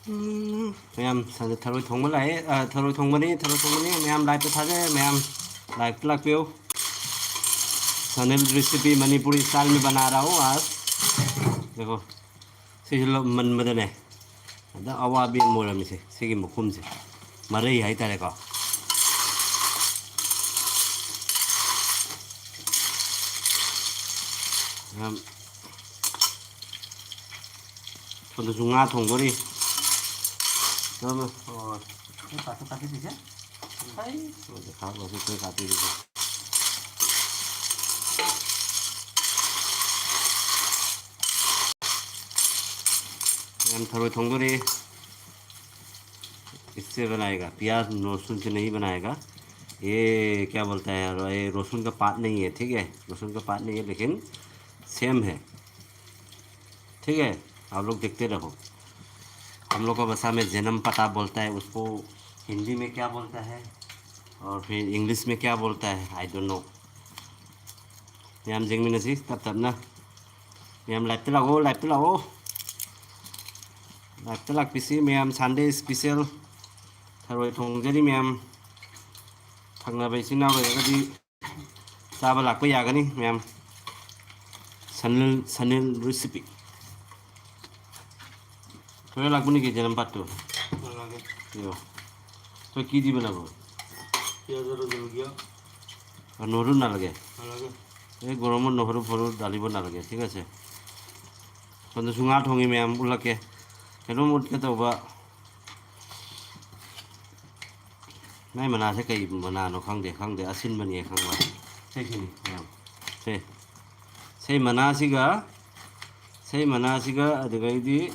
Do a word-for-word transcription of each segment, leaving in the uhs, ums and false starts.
ꯎꯝ, ꯃꯌꯥꯝ ꯁꯟꯗ ꯊꯔꯣꯏ ꯊꯣꯡꯕ ꯂꯥꯛꯑꯦ, ꯑ, ꯊꯔꯣꯏ ꯊꯣꯡꯕꯅꯤ, ꯊꯔꯣꯏ ꯊꯣꯡꯕꯅꯤ꯫ ꯃꯌꯥꯝ ꯂꯥꯏꯛꯇ ꯊꯥꯖꯔꯦ, ꯃꯌꯥꯝ ꯂꯥꯏꯛꯇ ꯂꯥꯛꯄꯤꯌꯨ꯫ ꯁꯅꯤꯜ ꯔꯤꯁꯤꯄꯤ ꯃꯅꯤꯄꯨꯔꯤ ꯁ꯭ꯇꯥꯏꯜ ꯃꯤ ꯕꯅꯥ ꯔꯍꯥ ꯍꯨ ꯑꯥꯖ꯫ ꯗꯦꯈꯣ, ꯁꯤꯁꯨ ꯂꯧ-, ꯃꯟꯕꯗꯅꯦ꯫ ꯑꯗ ꯑꯋꯥꯕꯤ ꯑꯃ ꯑꯣꯏꯔꯝꯃꯤꯁꯦ, ꯁꯤꯒꯤ ꯃꯈꯨꯝꯁꯦ꯫ ꯃꯔꯩ ꯍꯥꯏꯇꯥꯔꯦꯀꯣ꯫ ꯌꯥꯝ ꯁꯣꯝꯗꯁꯨ ꯉꯥ ꯊꯣꯡꯗꯣꯔꯤ꯫ ꯑꯣ꯫ ꯁꯣꯝꯗ ꯈꯥꯛꯂꯣ, ꯁꯤ ꯈꯔ ꯀꯥꯞꯄꯤꯔꯤꯁꯦ꯫ ꯌꯥꯝ ꯊꯔꯣꯏ ꯊꯣꯡꯗꯣꯔꯤ꯫ इससे बनाएगा, प्याज लहसुन से नहीं बनाएगा। ये क्या बोलता है यार, ये लहसुन का पात नहीं है, ठीक है, लहसुन का पात नहीं है, लेकिन सेम है, ठीक है। आप लोग देखते रहो। हम लोग का भाषा में जन्म पता बोलता है, उसको हिंदी में क्या बोलता है और फिर इंग्लिश में क्या बोलता है, आई डोंट नो। ꯃꯌꯥꯝ ꯌꯦꯡꯃꯤꯟꯅꯁꯤ ꯇꯞ ꯇꯞꯅ꯫ ꯃꯌꯥꯝ ꯂꯥꯏꯞꯇ ꯂꯥꯛꯑꯣ, ꯂꯥꯏꯞꯇ ꯂꯥꯛꯑꯣ꯫ ꯂꯥꯏꯞꯇ ꯂꯥꯛꯄꯤꯁꯤ ꯃꯌꯥꯝ, ꯁꯟꯗꯦ ꯏꯁꯄꯤꯁꯦꯜ ꯊꯔꯣꯏ ꯊꯣꯡꯖꯔꯤ ꯃꯌꯥꯝ꯫ ꯊꯪꯅꯕ ꯏꯆꯤꯟ ꯏꯅꯥꯎ ꯂꯩꯔꯒꯗꯤ ꯆꯥꯕ ꯂꯥꯛꯄ ꯌꯥꯒꯅꯤ ꯃꯌꯥꯝ꯫ ꯁꯅꯤꯜ, ꯁꯅꯤꯜ ꯔꯤꯁꯤꯄꯤ꯫ थोड़ा लाख बनी के जन्म पात तो। নালাগে। কিয়? তই কি দি বনাব? পিঁয়াজ আৰু জলকীয়া। আৰু নহৰু নালাগে? নালাগে। এই গৰমত নহৰু ফৰু দালিব নালাগে, ঠিক আছে? ꯁꯣꯝꯗꯁꯨ ꯉꯥ ꯊꯣꯡꯉꯤ ꯃꯌꯥꯝ ꯎꯠꯂꯛꯀꯦ꯫ ꯀꯩꯅꯣꯝ ꯎꯠꯀꯦ ꯇꯧꯕ꯫ ꯃꯥꯏ ꯃꯅꯥꯁꯦ ꯀꯩ ꯃꯅꯥꯅꯣ ꯈꯪꯗꯦ, ꯈꯪꯗꯦ, ꯑꯁꯤꯟꯕꯅꯦ ꯈꯪꯕ꯫ ꯁꯤꯁꯤꯅꯤ ꯃꯌꯥꯝ꯫ ꯁꯦ꯫ ꯁꯤ ꯃꯅꯥꯁꯤꯒ, ꯁꯤ ꯃꯅꯥꯁꯤꯒ, ꯑꯗꯨꯗꯒꯤꯗꯤ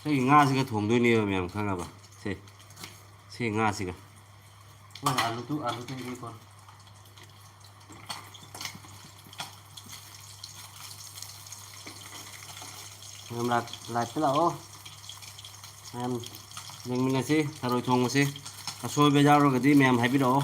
ꯁꯤ ꯉꯥꯁꯤꯒ ꯊꯣꯡꯗꯣꯏꯅꯦꯕ ꯃꯌꯥꯝ, ꯈꯪꯉꯕ? ꯁꯦ꯫ ꯁꯤ ꯉꯥꯁꯤꯒ꯫ ꯍꯣꯏ, ꯑꯥꯂꯨꯗꯨ, ꯑꯥꯂꯨꯗꯨ ꯏꯔꯣꯏꯀꯣ꯫ ꯃꯌꯥꯝ ꯂꯥꯛ-, ꯂꯥꯏꯞꯇ ꯂꯥꯛꯑꯣ꯫ ꯃꯌꯥꯝ ꯌꯦꯡꯃꯤꯟꯅꯁꯤ ꯊꯔꯣꯏ ꯊꯣꯡꯕꯁꯤ꯫ ꯑꯁꯣꯏꯕ ꯌꯥꯎꯔꯒꯗꯤ ꯃꯌꯥꯝ ꯍꯥꯏꯕꯤꯔꯛꯑꯣ꯫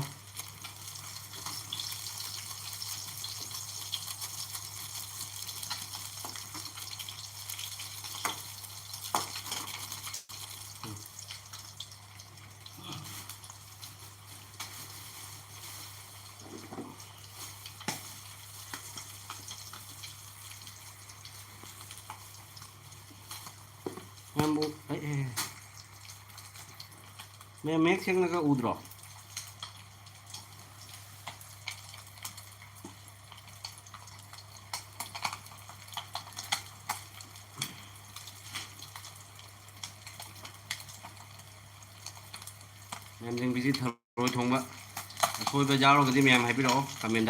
ꯃꯌꯥꯝ, ꯑꯩ, ꯑꯦ꯫ ꯃꯌꯥꯝ ꯃꯌꯦꯛ ꯁꯦꯡꯅꯒ ꯎꯗ꯭ꯔꯣ? ꯃꯌꯥꯝ ꯌꯦꯡꯕꯤꯁꯤ, ꯊꯔꯣꯏ ꯊꯣꯡꯕ ꯑꯁꯣꯏꯕ ꯌꯥꯎꯔꯒꯗꯤ ꯃꯌꯥꯝ ꯍꯥꯏꯕꯤꯔꯛꯑꯣ comment꯫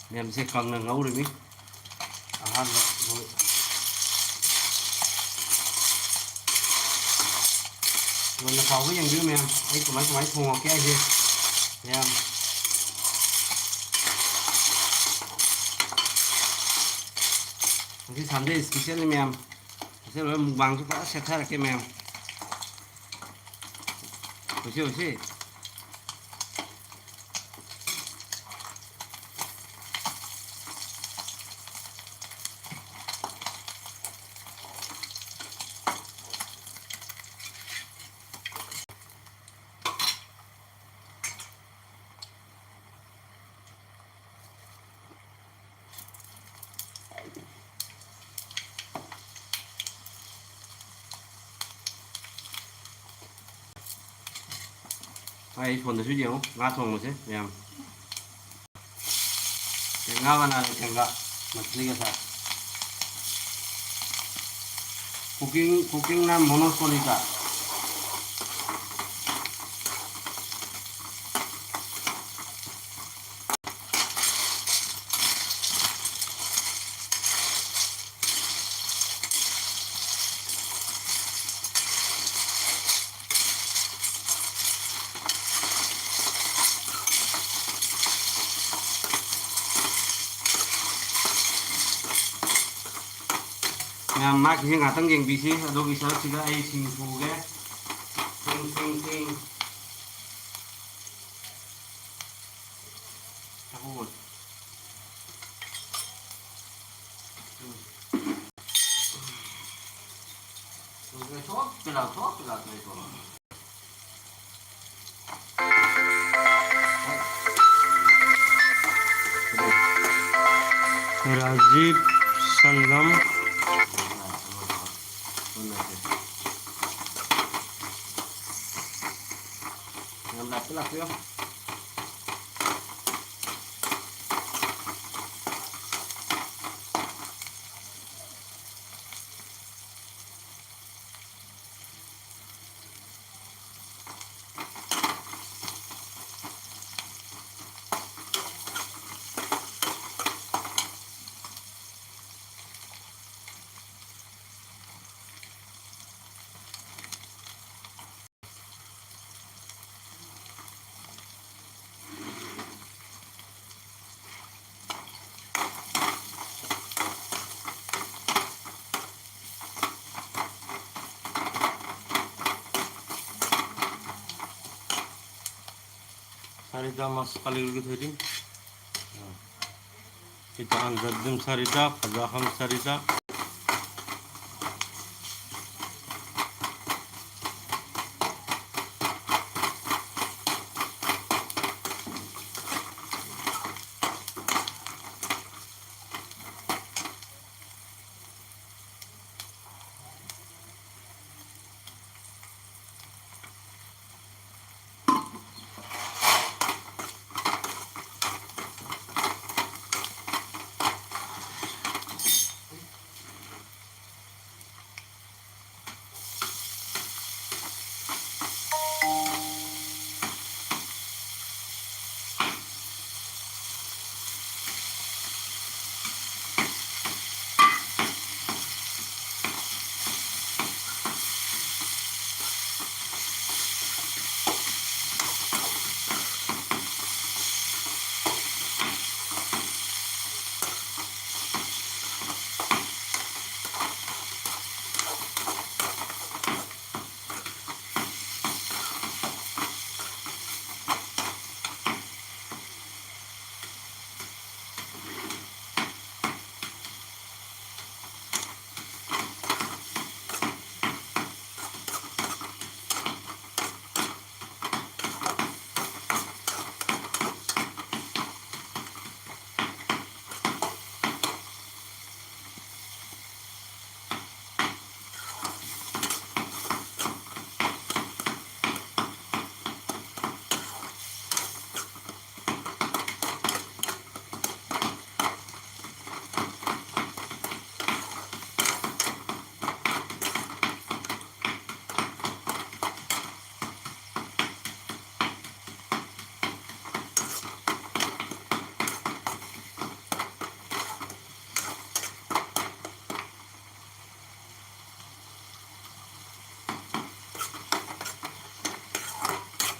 ꯃꯌꯥꯝꯁꯦ ꯀꯪꯅ ꯉꯧꯔꯤꯃꯤ꯫ ꯑꯍꯥꯟꯕ ꯃꯣꯏ ꯃꯨꯟꯅ ꯇꯥꯎꯕ ꯌꯦꯡꯕꯤꯌꯨ ꯃꯌꯥꯝ꯫ ꯑꯩ ꯀꯃꯥꯏ ꯀꯃꯥꯏ ꯊꯣꯡꯉꯛꯀꯦ ꯍꯥꯏꯁꯦ ꯃꯌꯥꯝ꯫ ꯉꯁꯤ Sunday specialꯅꯤ ꯃꯌꯥꯝ꯫ ꯉꯁꯤ ꯂꯣꯏ mukbangꯁꯨ ꯐꯖꯅ ꯁꯦꯠꯊꯔꯛꯀꯦ ꯃꯌꯥꯝ꯫ ꯎꯁꯤ, ꯎꯁꯤ꯫ ꯑꯩ ꯁꯣꯝꯗꯁꯨ ꯌꯦꯡꯉꯨ, ꯉꯥ ꯊꯣꯡꯕꯁꯦ ꯃꯌꯥꯝ꯫ ꯇꯦꯡꯉꯥ ꯃꯅꯥꯗ ꯇꯦꯡꯉꯥ, ꯃꯁꯂꯤꯒ ꯁꯥ꯫ Cooking, cooking ꯅ monopoly ꯀ꯫ ꯃꯌꯥꯝ, ꯃꯥꯒꯤꯁꯦ ꯉꯥꯛꯇꯪ ꯌꯦꯡꯕꯤꯁꯤ꯫ ꯑꯗꯨꯒꯤ ꯁꯔꯨꯛꯁꯤꯗ ꯑꯩ ꯁꯤꯡ ꯁꯨꯒꯦ꯫ ꯁꯤꯡ, ꯁꯤꯡ, ꯁꯤꯡ꯫ ꯆꯐꯨ꯫ ꯊꯣꯛ ꯄꯤꯂꯥꯎ, ꯊꯣꯛ ꯄꯤꯂꯥꯎ ꯇꯧꯏꯀꯣ꯫ ꯔꯥꯖꯤꯕ ꯁꯪꯒꯝ꯫ ꯌꯥꯝ ꯂꯥꯞꯇ ꯂꯥꯛꯄꯤꯌꯣ꯫ চাৰিটা মাছ কালি কৰি থৈ দিম। এতিয়া আঞ্জাত দিম চাৰিটা, ভাজা খাম চাৰিটা।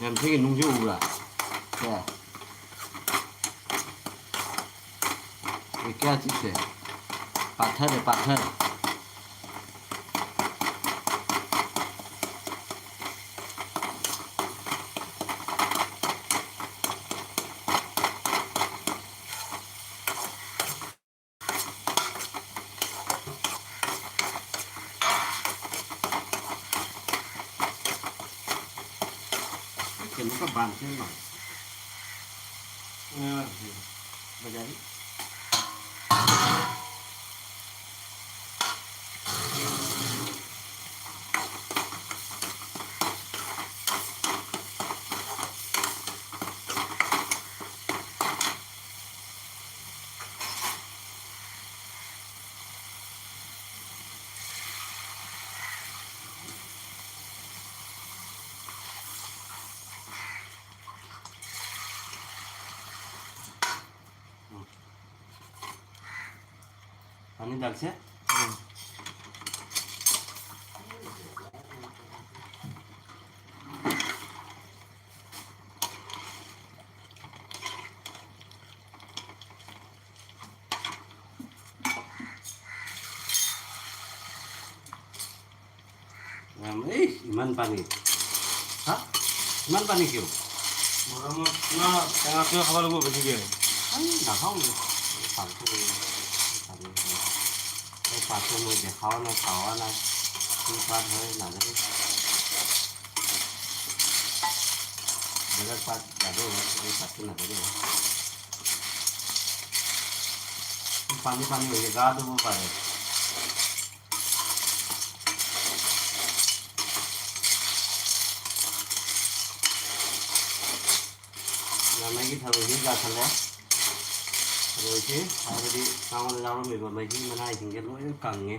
ꯌꯥꯝ ꯊꯤꯒꯤ ꯅꯨꯡꯁꯤ ꯎꯕ꯭ꯔꯥ? ꯁꯦ꯫ ꯑꯦ, ꯀꯌꯥ ꯆꯤꯛꯁꯦ? ꯄꯥꯊꯔꯦ, ꯄꯥꯊꯔꯦ꯫ ꯀꯩꯅꯣꯒ ꯕꯥꯟ ꯁꯦꯝ ꯃꯥꯜꯂꯦ꯫ ꯑ, ꯕꯖꯥꯔꯤ꯫ पानी डाल से। ꯌꯥꯝ, ꯑꯩ, ꯏꯃꯥꯟ ꯄꯥꯅꯤ꯫ ꯍꯥ? ꯏꯃꯥꯟ ꯄꯥꯅꯤ ꯀ꯭ꯌꯨ? ꯃꯔꯝ ꯑꯃ ꯀꯩꯅꯣ ꯇꯨꯌꯦꯜꯐ ꯍꯧꯒꯠꯂꯛꯄ ꯍꯧꯖꯤꯛꯀꯤ꯫ ꯑꯩ, ꯅꯥꯍꯧꯗꯦ꯫ ꯑꯩ ꯄꯥꯊꯣꯛꯑꯣꯏ꯫ ꯑꯩ ꯄꯥꯊꯣꯛꯑꯣꯏ꯫ ꯗꯦꯈꯥꯎꯅ ꯁꯥꯎꯅ꯫ ꯁꯤ ꯄꯥꯊꯣꯛꯑꯣꯏ, ꯅꯥꯗꯔꯤ꯫ ꯕ꯭ꯔꯗꯔ ꯄꯥꯠ ꯌꯥꯗꯧꯔꯣ? ꯑꯩ ꯄꯥꯊꯣꯛꯅꯗꯔꯤ꯫ ꯄꯥꯅꯤ ꯄꯥꯅꯤ ꯑꯣꯏꯌꯦ, ꯒꯥꯗꯨꯕꯨ ꯄꯥꯔꯦ꯫ ꯃꯩꯒꯤ ꯊꯔꯣꯏꯁꯤ ꯀꯥꯈꯠꯂꯦ꯫ ꯊꯔꯣꯏꯁꯤ ꯍꯥꯏꯕꯗꯤ ꯃꯉꯣꯟꯗ ꯌꯥꯎꯔꯝꯃꯤꯕ ꯃꯍꯤ ꯃꯅꯥꯏꯁꯤꯡꯁꯦ ꯂꯣꯏꯅ ꯀꯪꯉꯦ꯫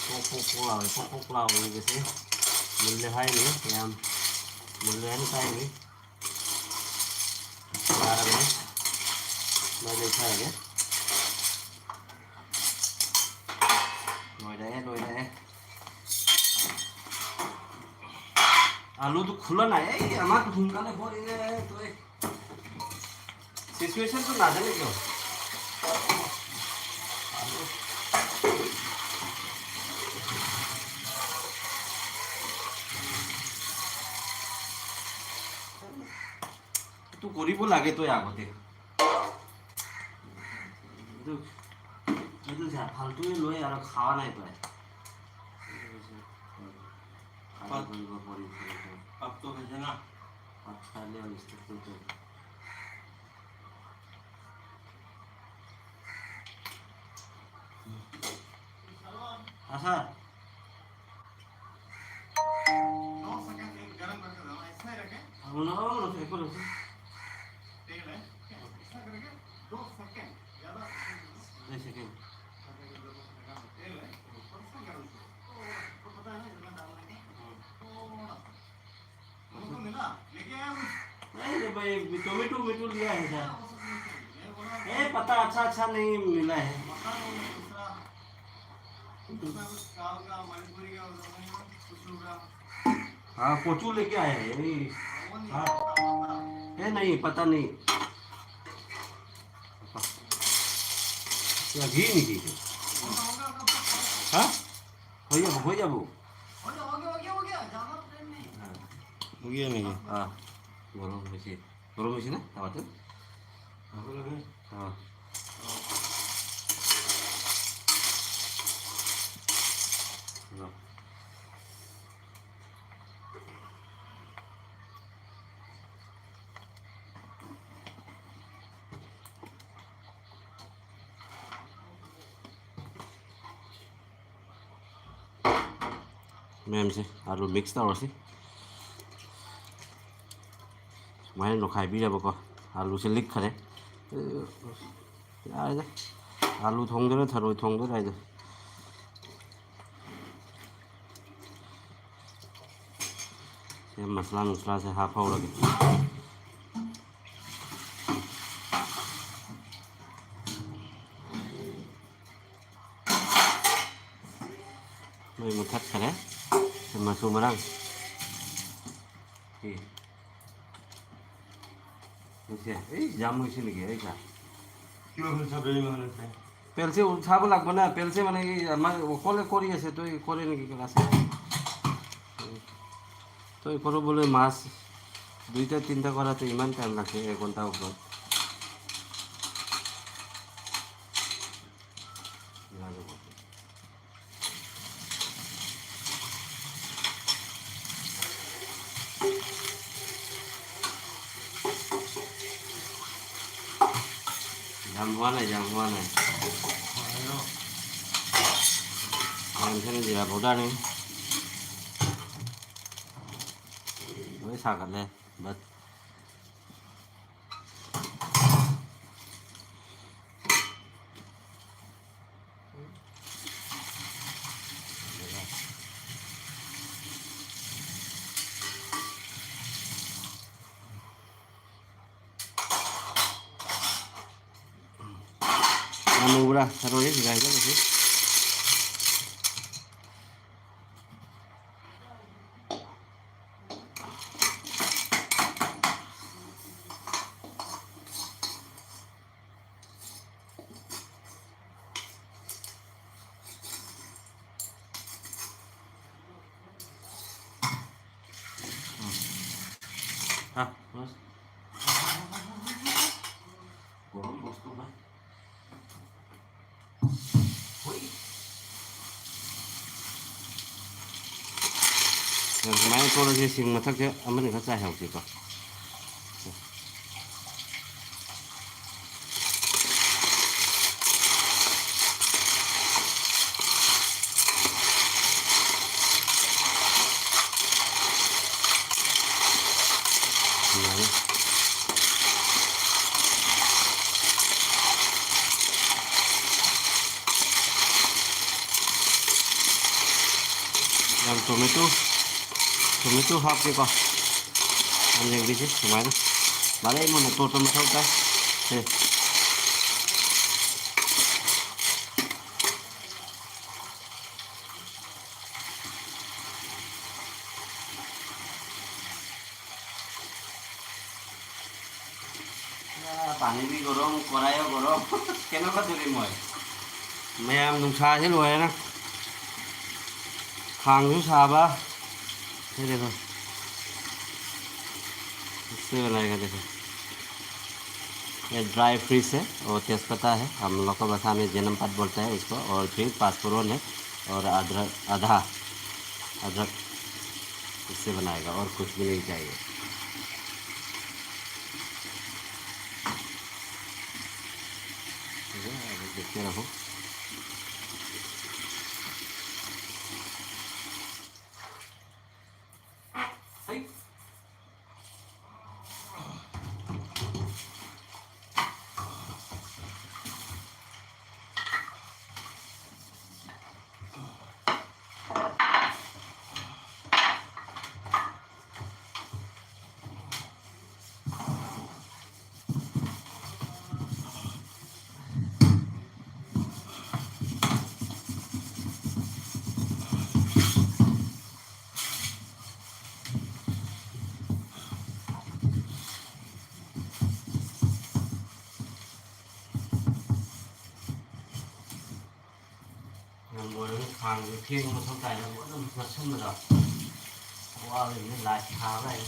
ꯄꯣꯛ ꯄꯣꯛ ꯄꯣꯛ ꯂꯥꯎꯔꯦ꯫ ꯄꯣꯛ ꯄꯣꯛ ꯂꯥꯎꯔꯤꯕꯁꯦ ꯃꯨꯜꯂꯦ ꯍꯥꯏꯅꯤ, ꯌꯥꯝ ꯃꯨꯜꯂꯦ ꯍꯥꯏꯅ ꯇꯥꯏꯅꯤ꯫ ꯌꯥꯔꯕꯅꯤ꯫ ꯃꯩ ꯂꯩꯊꯔꯒꯦ꯫ ꯂꯣꯏꯔꯛꯑꯦ, ꯂꯣꯏꯔꯛꯑꯦ꯫ ꯑꯥꯂꯨꯗꯨ ꯈꯨꯜꯂ ꯅꯥꯏ꯫ ꯑꯩ ꯑꯃ ꯍꯨꯟꯒꯠꯂꯦ ꯍꯣꯠꯂꯤꯅꯦ ꯇꯣꯛꯑꯦ꯫ ꯁꯤꯆꯨꯋꯦꯁꯟꯗꯨ ꯅꯥꯗꯅ ꯂꯩꯌꯣ꯫ ꯇꯨ ꯀꯣꯔꯤꯕꯨ ꯂꯥꯒꯦ ꯇꯣ ꯌꯥꯕꯣ ꯇꯦ꯫ ꯑꯗꯨ, ꯑꯗꯨꯁꯦ ꯐꯥꯜꯇꯨ ꯂꯣꯏ ꯌꯥꯔ ꯈꯥꯋꯥ ꯅꯥꯏ ꯇꯣ꯫ ꯄꯠ-, ꯄꯠꯇꯣ ꯐꯖꯅ꯫ हाँ सर। दो सेकंड, एक गरम करके दो, ऐसे ही रखें। हाँ, बोलो, बोलो, बोलो, एक बोलो। ठीक है, ऐसा करके दो सेकंड, ज़्यादा नहीं, सेकंड। तेल है, थोड़ा सा गरम करो। तो पता है ना, इतना डालना है। हाँ। थोड़ा सा। नहीं रे भाई, टोमेटो, टोमेटो लिया है सर। ए, पता अच्छा, अच्छा नहीं मिला है। हाँ, कोचू लेके आए हैं, यही। हाँ। ए, नहीं, पता नहीं। या घी नहीं घी। हाँ? हो गया, हो गया वो। हो गया नहीं? हाँ। गरम होइसे। गरम होइसे ना? हाँ। ꯃꯌꯥꯝꯁꯦ ꯑꯥꯂꯨ ꯃꯤꯛꯁ ꯇꯧꯔꯁꯤ꯫ ꯁꯨꯃꯥꯏꯅ ꯅꯣꯠꯈꯥꯏꯕꯤꯔꯕꯀꯣ, ꯑꯥꯂꯨꯁꯦ ꯂꯤꯛꯈꯔꯦ꯫ ꯌꯥꯔꯦꯗ, ꯑꯥꯂꯨ ꯊꯣꯡꯗꯣꯏꯔ ꯊꯔꯣꯏ ꯊꯣꯡꯗꯣꯏꯔ ꯍꯥꯏꯗꯣ꯫ ꯁꯤ ꯃꯁꯂꯥ ꯅꯨꯡꯁꯂꯥꯁꯦ ꯍꯥꯞꯍꯧꯔꯒꯦ꯫ ꯃꯩ ꯃꯨꯊꯠꯈꯔꯦ꯫ ꯃꯆꯨ ꯃꯔꯥꯡ꯫ এই, এই জাম হৈছে নেকি? এই চা। কিমান হৈছে, বেমাৰ হৈছে? পেলচে উঠাব লাগব না, পেলচে মানে এই আমাৰ অকলে কৰি আছে, তই কৰে নেকি ক্লাছ? তই কৰোঁ বোলে মাছ দুইটা তিনিটা কৰাতে ইমান টাইম লাগে, এঘণ্টাৰ ওপৰত। জাম হোৱা নাই, জাম হোৱা নাই। জাম খিনি জিৰা পাউডাৰ দিম। ꯂꯣꯏ ꯁꯥꯒꯠꯂꯦ, but. Anu bra, saroi, guys, guys. Ah, mas. Gurung bos tuh, Mas. Wih. ꯁꯨꯃꯥꯏꯅ ꯇꯣꯠꯂꯁꯤ, ꯁꯤꯡ ꯃꯊꯛꯁꯦ ꯑꯃꯅꯤ ꯈꯛ ꯆꯥꯏꯍꯧꯁꯤꯀꯣ꯫ ꯌꯥꯝ ꯇꯣꯃꯦꯇꯣ, ꯇꯣꯃꯦꯇꯣ ꯍꯥꯞꯀꯦꯀꯣ꯫ ꯌꯥꯝ ꯌꯦꯡꯕꯤꯁꯤ ꯁꯨꯃꯥꯏꯅ꯫ ꯃꯔꯩ ꯃꯨꯟꯅ ꯇꯣꯠꯄ ꯃꯊꯧ ꯇꯥꯏ꯫ ꯁꯦ꯫ পানী বি গৰম, কড়াইও গৰম। কেনেকুৱা তুলিম মই? ꯃꯌꯥꯝ ꯅꯨꯡꯁꯥꯁꯦ ꯂꯣꯏꯔꯦꯅ꯫ ꯈꯥꯡꯁꯨ ꯁꯥꯕ꯫ ये देखो। इससे बनाएगा, देखो। ये ड्राई फ्रूट्स है और तेजपत्ता है, हम लोग का भाषा में जनम पात बोलता है इसको, और फिर पाँचफोरन है और अदरक, आधा अदरक, इससे बनाएगा और कुछ भी नहीं चाहिए। ठीक है, अभी देखते रहो। ꯌꯥꯝ ꯂꯣꯏꯔꯒ ꯈꯥꯡꯁꯦ ꯐꯦꯡꯕ ꯃꯊꯧ ꯇꯥꯏ, ꯑꯗꯨꯝ ꯅꯞꯁꯟꯕꯗꯣ ꯋꯥꯕꯅꯤꯅ ꯂꯥꯏꯠ ꯊꯥꯕ ꯍꯥꯏ꯫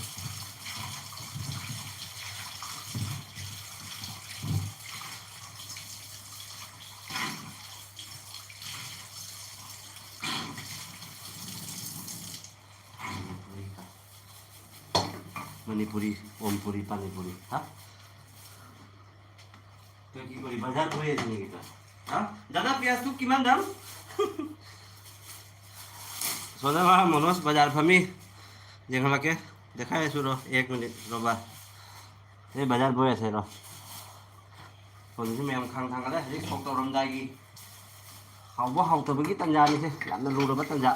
মণিপুৰী, ওমপুৰী, পানীপুৰী, হা? তই কি কৰি বজাৰ কৰি আছ নেকি তই? হা? দাদা, পিঁয়াজটো কিমান দাম? চলে বা মনোজ বজাৰ ফামি। যেখনকে দেখাই আছো ৰ, এক মিনিট ৰবা। এই বজাৰ গৈ আছে ৰ। ꯍꯧꯖꯤꯛꯁꯨ ꯃꯌꯥꯝ ꯈꯥꯡ ꯊꯥꯡꯒꯠꯂꯦ, ꯍꯧꯖꯤꯛ ꯁꯣꯛ ꯇꯧꯔꯝꯗꯥꯏꯒꯤ꯫ ꯍꯥꯎꯕ ꯍꯥꯎꯇꯕꯒꯤ ꯇꯟꯖꯥꯅꯤꯁꯦ, ꯌꯥꯝꯅ ꯂꯨꯔꯕ ꯇꯟꯖꯥ꯫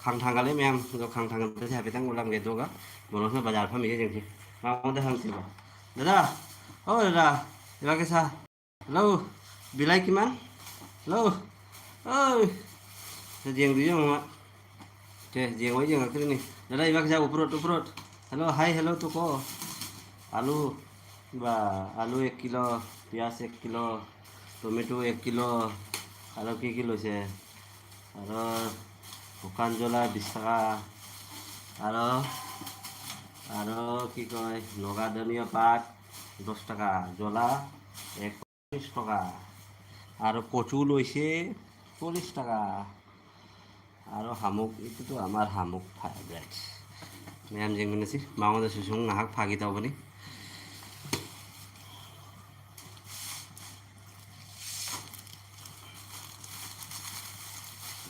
ꯈꯥꯡ ꯊꯥꯡꯒꯠꯂꯦ ꯃꯌꯥꯝ, ꯑꯗꯣ ꯈꯥꯡ ꯊꯥꯡꯒꯠꯄꯁꯦ ꯍꯥꯏꯐꯦꯠꯇꯪ ꯎꯠꯂꯝꯒꯦ, ꯑꯗꯨꯒ ꯃꯣꯔꯣꯛꯁꯤꯅ ꯕꯖꯥꯔ ꯐꯝꯃꯤꯁꯦ ꯌꯦꯡꯁꯤ꯫ ꯃꯉꯣꯟꯗ ꯍꯪꯁꯤꯕ꯫ ꯗꯗꯥ, ꯑꯣ ꯗꯗꯥ, ꯏꯕꯥ ꯀꯩꯁꯥ꯫ ꯍꯜꯂꯣ, ꯕꯤꯂꯥꯏ ꯀꯤꯃꯥꯟ꯫ ꯍꯜꯂꯣ꯫ ꯑꯣꯏ꯫ ꯁꯦ, ꯌꯦꯡꯕꯤꯌꯨ ꯌꯦꯡꯉꯣ ꯃꯥ꯫ ꯁꯦ, ꯌꯦꯡꯉꯣ, ꯌꯦꯡꯉꯛꯇ꯭ꯔꯤꯅꯤ꯫ ꯗꯗꯥ, ꯏꯕꯥ ꯀꯩꯁꯥ, ꯎꯄ꯭ꯔꯣꯠ, ꯎꯄ꯭ꯔꯣꯠ꯫ ꯍꯜꯂꯣ, ꯍꯥꯏ, ꯍꯜꯂꯣ ꯇꯨꯀꯣ꯫ ꯑꯥꯂꯨ꯫ বা, আলু এক কিলো, পিঁয়াজ এক কিলো, টমেটো এক কিলো, আৰু কি কি লৈছে? আৰু শুকান জ্বলা বিশ টকা, আৰু, আৰু কি কয়, নগা ধনিয়া পাত দহ টকা, জ্বলা এক চল্লিছ টকা, আৰু কচু লৈছে চল্লিছ টকা, আৰু শামুক, এইটোতো আমাৰ শামুক ফেভৰেট। ꯃꯌꯥꯝ ꯌꯦꯡꯃꯤꯟꯅꯁꯤ, ꯃꯉꯣꯟꯗꯁꯨ ꯁꯨꯝ ꯉꯥꯏꯍꯥꯛ ꯐꯥꯒꯤ ꯇꯧꯕꯅꯤ꯫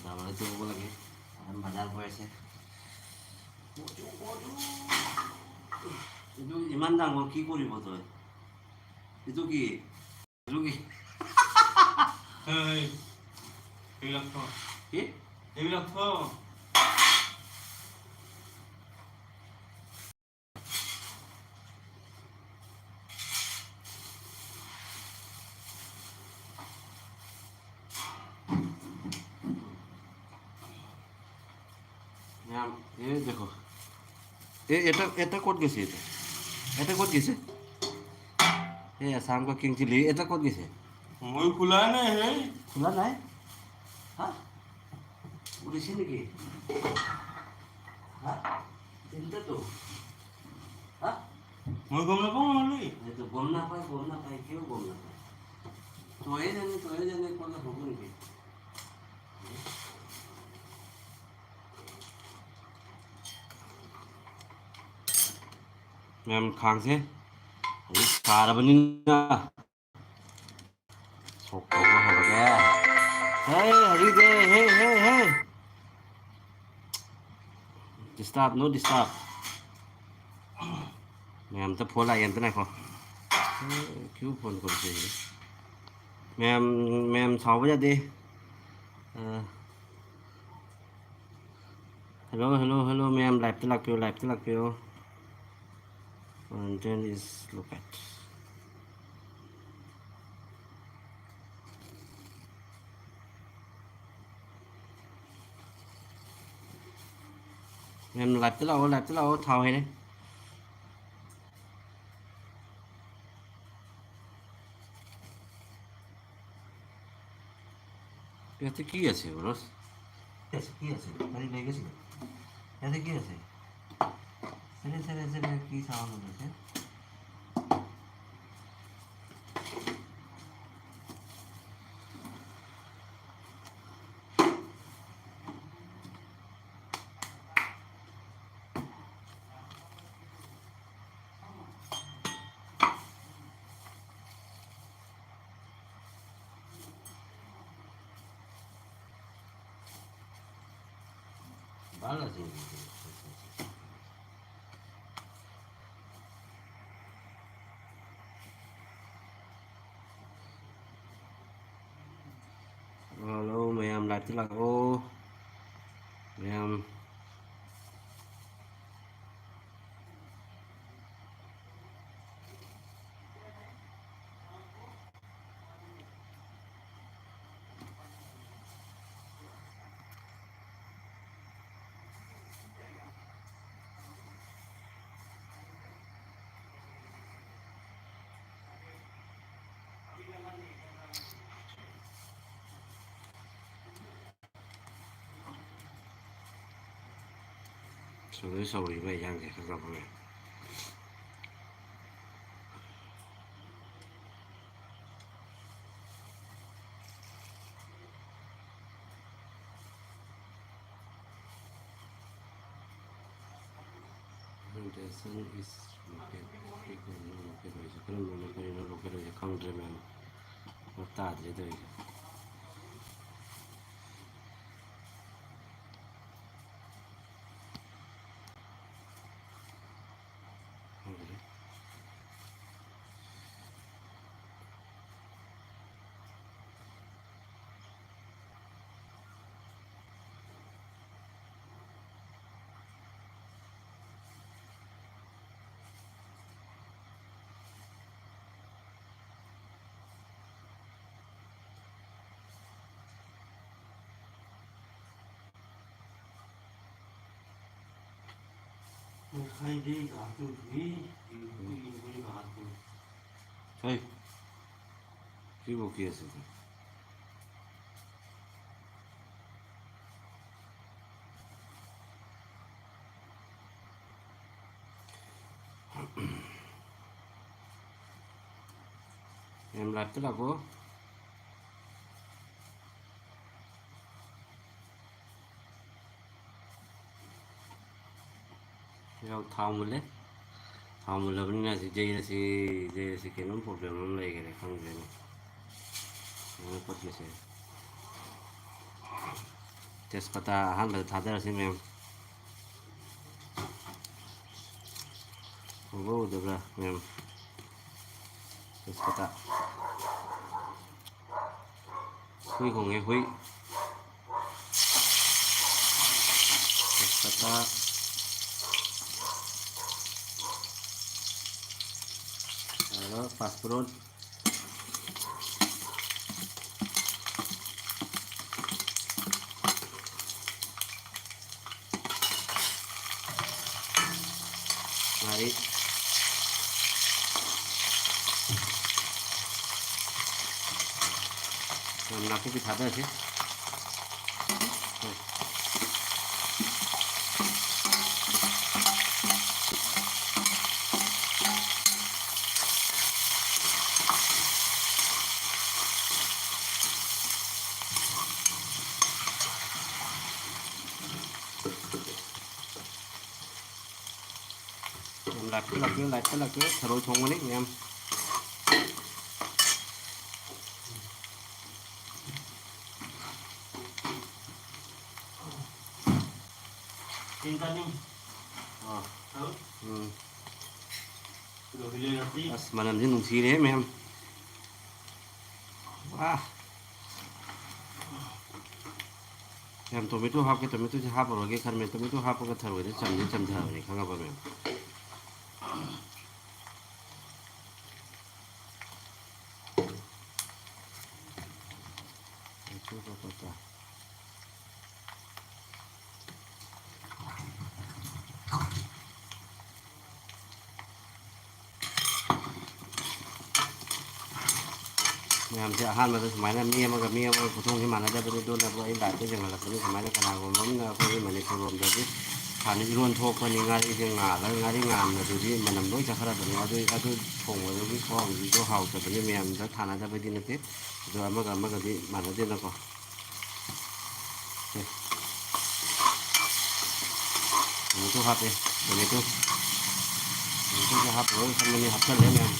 বজাৰলৈ যাব লাগে, কাৰণ বজাৰ হৈ আছে। এইটো ইমান ডাঙৰ, কি কৰিব তই? এইটো কি? এইটো কি? এই, এইবিলাক থ। কি? এইবিলাক থ। ম্যাম, এই দেখো। এ-, এটা, এটা ক'ত গৈছে এইটো? এটা ক'ত গৈছে? এই আছাম কা কিং চিলি, এটা ক'ত গৈছে? মই খোলা নাই, হেই। খোলা নাই? হা? উৰিছে নেকি? হা? তিনিটাতো। হা? মই গম নাপাওঁ, মামুলি। এইটো গম নাপায়, গম নাপায়, কিয় গম নাপায়? তয়ে জানে, তয়ে জানে ক'লে হ'ব নেকি? ꯃꯌꯥꯝ ꯈꯥꯡꯁꯦ ꯍꯧꯖꯤꯛ ꯁꯥꯔꯕꯅꯤꯅ ꯁꯣꯛ ꯇꯧꯕ ꯍꯧꯔꯒꯦ꯫ ꯍꯦ, ꯍꯧꯖꯤꯛꯇꯤ, ꯍꯦ, ꯍꯦ, ꯍꯦ꯫ Disturb, no disturb. ꯃꯌꯥꯝ ꯑꯝꯇ ꯐꯣꯟ ꯂꯥꯛꯑꯦ, ꯑꯝꯇ ꯉꯥꯏꯈꯣ꯫ ꯀ꯭ꯌꯨ ꯐꯣꯟ ꯀꯣꯜ ꯇꯧꯔꯤꯁꯦ꯫ ꯃꯌꯥꯝ, ꯃꯌꯥꯝ ꯁꯥꯎꯕ ꯌꯥꯗꯦ꯫ ꯑ, hello, hello, hello, ꯃꯌꯥꯝ live ꯇ ꯂꯥꯛꯄꯤꯌꯨ, live ꯇ ꯂꯥꯛꯄꯤꯌꯨ꯫ And then is look at. ꯃꯌꯥꯝ live ꯇ ꯂꯥꯛꯑꯣ, live ꯇ ꯂꯥꯛꯑꯣ, ꯊꯥꯎ ꯍꯩꯔꯦ꯫ ইয়াতে কি আছে, বৰছ? কি আছে, কি আছে? খালি লেগেছিল। ইয়াতে কি আছে? চেলে, চেলে, চেলে, কি চাউণ্ড ওলাইছে? ꯍꯜꯂꯣ ꯃꯌꯥꯝ, ꯂꯥꯏꯞꯇ ꯂꯥꯛꯑꯣ ꯃꯌꯥꯝ꯫ ꯁꯧꯔꯤ ꯁꯧꯔꯤꯕ ꯏꯟꯖꯥꯡꯁꯦ ꯈꯔ ꯈꯔ ꯐꯪꯉꯦ꯫ Foundation is located, ꯀꯔꯝꯕ located ꯑꯣꯏꯁꯦ? ꯀꯔꯝꯕꯅꯣ ꯀꯔꯤꯅꯣ located ꯑꯣꯏꯁꯦ ꯈꯪꯗ꯭ꯔꯦ ꯃꯌꯥꯝ꯫ ꯚꯥꯞ ꯇꯥꯗ꯭ꯔꯦ ꯇꯧꯔꯤꯁꯦ꯫ ꯈꯪꯗ꯭ꯔꯦ꯫ ꯉꯁꯥꯏꯗꯤ ꯉꯥꯏꯍꯥꯛꯇꯪ ꯁꯨꯏ, ꯌꯦꯡꯕꯗꯤ ꯌꯦꯡꯕꯗꯤ ꯉꯥꯏꯍꯥꯛꯇꯪ꯫ ꯍꯩ, ꯁꯤꯕꯨ ꯀꯦꯁ ꯑꯗꯨ꯫ ꯃꯌꯥꯝ live ꯇ ꯂꯥꯛꯄꯣ꯫ ꯌꯥꯎ, ꯊꯥꯎ ꯃꯨꯜꯂꯦ꯫ ꯊꯥꯎ ꯃꯨꯜꯂꯕꯅꯤꯅ ꯁꯤ ꯌꯩꯔꯁꯤ, ꯌꯩꯔꯁꯤ꯫ ꯀꯩꯅꯣꯝ problem ꯑꯃ ꯂꯩꯈꯔꯦ, ꯈꯪꯗ꯭ꯔꯦꯅꯦ꯫ ꯀꯩꯅꯣ ꯄꯠꯂꯤꯁꯦ꯫ ꯇꯦꯖꯄꯇꯥ ꯑꯍꯥꯟꯕꯗ ꯊꯥꯗꯔꯁꯤ ꯃꯌꯥꯝ꯫ ꯎꯕ꯭ꯔꯥ ꯎꯗꯕ꯭ꯔꯥ ꯃꯌꯥꯝ? ꯇꯦꯖꯄꯇꯥ꯫ ꯍꯨꯏ ꯈꯣꯡꯉꯦ, ꯍꯨꯏ꯫ ꯇꯦꯖꯄꯇꯥ꯫ ꯑꯗꯨꯒ ꯄꯥꯁꯄꯣꯔꯠ꯫ ꯉꯥꯔꯤ꯫ ꯅꯥꯀꯨꯞꯄꯤ ꯊꯥꯗꯔꯁꯤ꯫ ꯌꯥꯝ ꯂꯥꯛꯄꯤꯌꯨ, ꯂꯥꯛꯄꯤꯌꯨ, ꯂꯥꯛꯄꯤꯌꯨ, ꯂꯥꯛꯄꯤꯌꯨ꯫ ꯊꯔꯣꯏ ꯊꯣꯡꯕꯅꯤ ꯃꯌꯥꯝ꯫ ꯇꯤꯟ ꯇꯥꯅꯤꯡ꯫ ꯑꯥ꯫ ꯊꯔꯣꯏ꯫ ꯎꯝ꯫ ꯑꯗꯣ ꯍꯤꯂꯦ ꯅꯥꯄꯤ꯫ ꯑꯁ, ꯃꯅꯝꯁꯤ ꯅꯨꯡꯁꯤꯔꯦꯍꯦ ꯃꯌꯥꯝ꯫ ꯋꯥ꯫ ꯌꯥꯝ tomato ꯍꯥꯞꯀꯦ, tomatoꯁꯦ ꯍꯥꯞꯄꯔꯣꯏꯒꯦ ꯈꯟꯕꯅꯦ꯫ Tomato ꯍꯥꯞꯄꯒ ꯊꯔꯣꯏꯗ ꯆꯝꯗꯤ ꯆꯝꯊꯕꯅꯦ, ꯈꯪꯉꯕ ꯃꯌꯥꯝ? ꯃꯌꯥꯝꯁꯦ ꯑꯍꯥꯟꯕꯗ ꯁꯨꯃꯥꯏꯅ ꯃꯤ ꯑꯃꯒ ꯃꯤ ꯑꯃꯒ ꯈꯨꯊꯣꯡꯁꯤ ꯃꯥꯟꯅꯗꯕꯅꯤ, ꯑꯗꯨꯅꯕꯨ ꯑꯩ liveꯇ ꯌꯦꯡꯍꯜꯂꯛꯄꯅꯤ꯫ ꯁꯨꯃꯥꯏꯅ ꯀꯅꯥꯒꯨꯝꯕ ꯑꯃꯅ ꯑꯩꯈꯣꯏꯒꯤ ꯃꯅꯤꯄꯨꯔ ꯂꯣꯝꯗꯗꯤ ꯍꯥꯟꯅ ꯏꯔꯣꯟ ꯊꯣꯛꯄꯅꯤ, ꯉꯥꯔꯤꯁꯦ ꯉꯥꯜꯂꯒ, ꯉꯥꯔꯤ ꯉꯥꯟꯕꯗꯨꯗꯤ ꯃꯅꯝ ꯂꯣꯏ ꯆꯠꯈ꯭ꯔꯕꯅꯤ꯫ ꯑꯗꯨ, ꯑꯗꯨ ꯊꯣꯡꯕꯗꯨꯒꯤ ꯈꯨꯍꯥꯎꯗꯨꯁꯨ ꯍꯥꯎꯇꯕꯅꯤ, ꯃꯌꯥꯝꯗ ꯊꯥꯅꯗꯕꯗꯤ ꯅꯠꯇꯦ꯫ ꯑꯗꯣ ꯑꯃꯒ ꯑꯃꯒꯗꯤ ꯃꯥꯟꯅꯗꯦꯅꯀꯣ꯫ ꯁꯦ꯫ ꯇꯣꯃꯦꯇꯣ ꯍꯥꯞꯄꯦ, ꯇꯣꯃꯦꯇꯣ꯫ ꯇꯣꯃꯦꯇꯣꯁꯨ ꯍꯥꯞꯄꯔꯣꯏ ꯈꯟꯕꯅꯤ, ꯍꯥꯞꯆꯜꯂꯦ ꯃꯌꯥꯝ꯫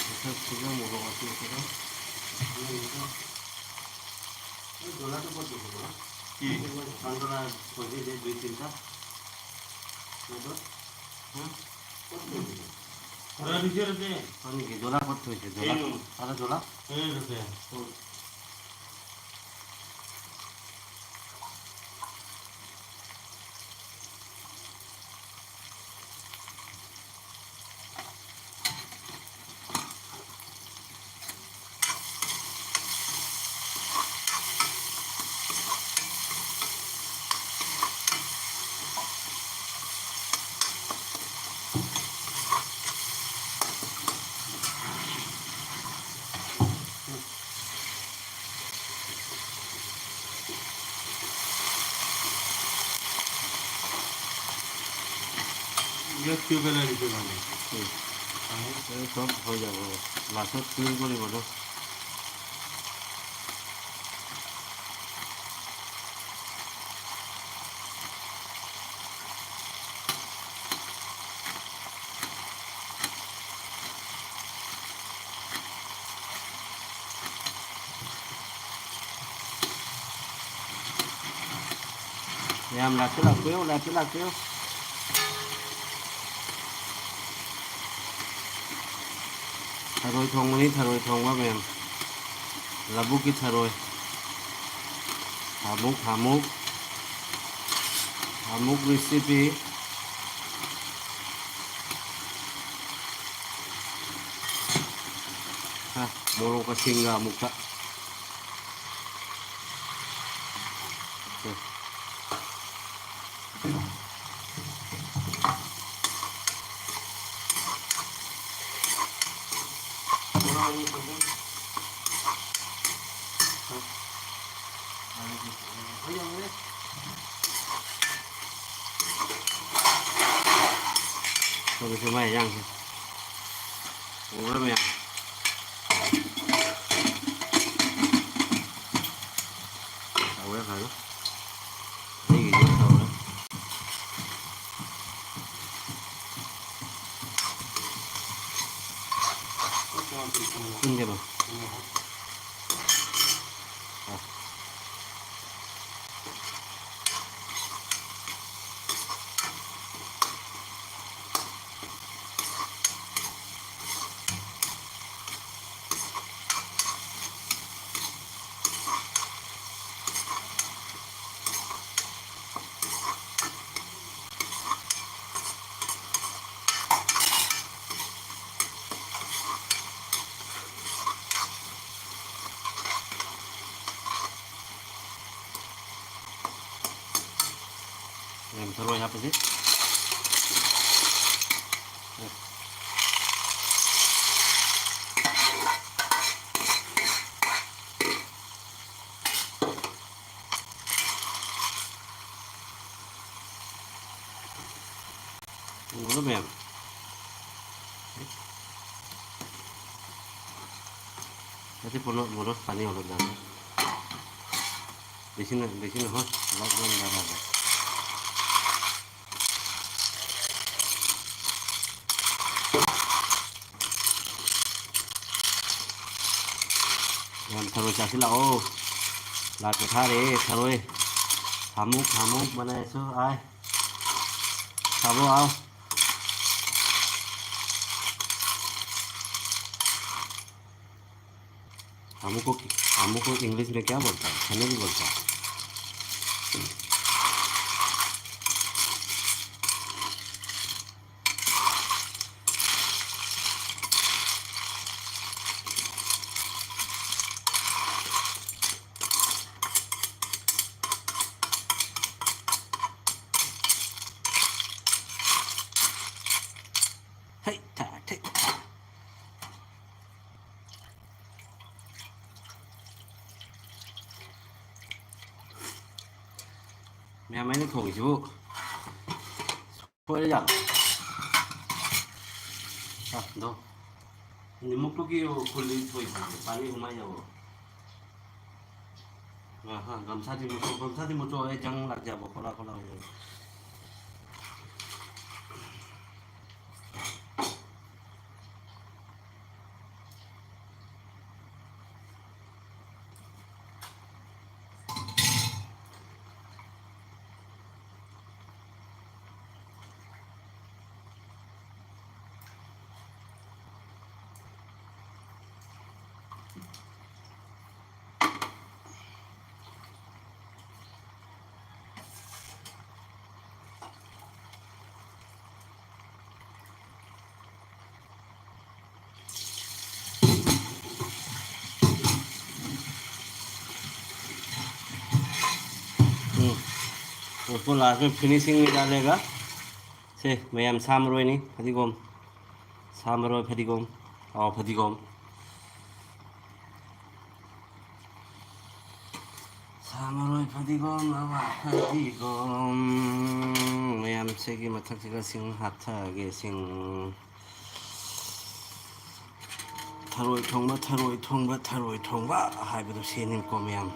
ꯃꯊꯛꯁꯤꯗ ꯃꯣꯔꯣꯛ ꯑꯇꯦꯛꯄꯗꯣ ꯍꯥꯞꯆꯜꯂꯒ ꯗꯣꯂꯥ ꯇ ꯄꯠ ꯗꯣꯂꯥ ꯀ ꯄꯟꯗꯣꯂꯥ ꯈꯣꯏꯗꯦ ꯗꯦ ꯗꯨꯏ ꯇꯤꯟ ꯇ ꯃꯗꯣ ꯍ ꯄꯠ ꯗꯣꯂꯥ ꯄꯠ ꯊꯣꯏꯁꯦ ꯗꯣꯂꯥ ꯑꯗ ꯗꯣꯂꯥ ꯍ ꯔꯨꯄꯦ ꯌꯦꯠ ꯀ ꯀ ꯂ ꯂꯤꯇ ꯃꯥꯅꯤ ꯁ ꯍ ꯂꯥꯁ ꯇ ꯀ ꯃꯗ ꯌꯥꯝ ꯂꯥꯛꯇ ꯂꯥꯛꯄꯤꯌꯨ, ꯂꯥꯛꯇ ꯂꯥꯛꯄꯤꯌꯨ꯫ ꯊꯔꯣꯏ ꯊꯣꯡꯕꯅꯤ, ꯊꯔꯣꯏ ꯊꯣꯡꯕ ꯃꯌꯥꯝ꯫ ꯂꯧꯕꯨꯛꯀꯤ ꯊꯔꯣꯏ꯫ ꯍꯥꯃꯨꯛ, ꯍꯥꯃꯨꯛ꯫ ꯍꯥꯃꯨꯛ recipe꯫ ꯍꯥ, ꯃꯣꯔꯣꯛꯀ ꯁꯤꯡꯒ ꯑꯃꯨꯛꯇ꯫ ꯁꯦ꯫ ꯃꯣꯔꯣꯛ ꯑꯅꯤ ꯐꯖꯅ ꯇꯧꯔꯤꯁꯦ ꯃꯥꯏ ꯏꯟꯖꯥꯡꯁꯦ꯫ ꯎꯕ꯭ꯔꯥ ꯃꯌꯥꯝ? ꯇꯧꯔꯦ ꯐꯖꯅ꯫ ꯑꯩꯒꯤꯗꯤ ꯇꯧꯔꯦ꯫ ꯄꯨꯟꯒꯅꯨ꯫ ꯑ꯫ ꯌꯥꯝ ꯊꯔꯣꯏ ꯍꯥꯞꯄꯁꯤ꯫ ꯎꯕ꯭ꯔꯥ ꯃꯌꯥꯝ? ꯑꯩꯁꯦ ꯄꯨꯂꯞ ꯃꯣꯔꯣꯛ ꯆꯥꯅꯤ ꯍꯧꯔ ꯖꯥꯠꯅꯤ꯫ ꯕꯦꯁꯤꯟ, ꯕꯦꯁꯤꯟ ꯍꯣꯏ, ꯂꯧꯔꯝꯗꯕ꯫ ꯌꯥꯝ ꯊꯔꯣꯏ ꯆꯥꯁꯤ ꯂꯥꯛꯑꯣ꯫ ꯂꯥꯛꯄ ꯊꯥꯔꯦ ꯊꯔꯣꯏ꯫ ꯐꯥꯃꯨꯛ, ꯐꯥꯃꯨꯛ ꯃꯅꯥꯏꯁꯨ ꯑꯥꯏ꯫ ꯐꯥꯃꯨꯛ ꯑꯥꯎ꯫ फामू को, फामू को इंग्लिश में क्या बोलता है? फनी भी बोलता है। ꯍꯩ ꯊꯥ ꯊꯩ ꯊꯥ꯫ ꯃꯌꯥꯝ ꯑꯩꯅ ꯊꯣꯡꯉꯤꯁꯤꯕꯨ ꯁꯣꯏꯔ ꯖꯥꯠꯂꯣ? ꯑ, ꯗꯣ꯫ ꯅꯤꯃꯨꯛꯇꯨꯒꯤ ꯀꯨꯜꯂꯤ ꯊꯣꯏꯕꯤꯁꯦ, ꯄꯥꯅꯤ ꯍꯨꯃꯥꯏ ꯌꯥꯎꯔꯣ꯫ ꯑ, ꯑ, ꯒꯝꯁꯥꯗꯤ ꯃꯨꯊꯣꯛ, ꯒꯝꯁꯥꯗꯤ ꯃꯨꯊꯣꯛ, ꯑꯩ ꯖꯪ ꯂꯥꯛꯆꯕ, ꯈꯣꯠꯂ, ꯈꯣꯠꯂ, ꯈꯣꯠꯂ꯫ ꯎꯝ꯫ उसको लास्ट में फिनिशिंग में डालेगा। ꯁꯦ, ꯃꯌꯥꯝ ꯁꯥ ꯃꯔꯣꯏꯅꯤ, ꯐꯗꯤꯒꯣꯝ꯫ ꯁꯥ ꯃꯔꯣꯏ, ꯐꯗꯤꯒꯣꯝ꯫ ꯑꯥꯎ, ꯐꯗꯤꯒꯣꯝ꯫ ꯁꯥ ꯃꯔꯣꯏ, ꯐꯗꯤꯒꯣꯝ, ꯑꯋꯥ ꯐꯗꯤꯒꯣꯝ꯫ ꯃꯌꯥꯝꯁꯤꯒꯤ ꯃꯊꯛꯁꯤꯗ ꯁꯤꯡ ꯍꯥꯞꯊꯒꯦ, ꯁꯤꯡ꯫ ꯊꯔꯣꯏ ꯊꯣꯡꯕ, ꯊꯔꯣꯏ ꯊꯣꯡꯕ, ꯊꯔꯣꯏ ꯊꯣꯡꯕ ꯍꯥꯏꯕꯗꯣ ꯁꯤꯅꯤꯀꯣ, ꯃꯌꯥꯝ꯫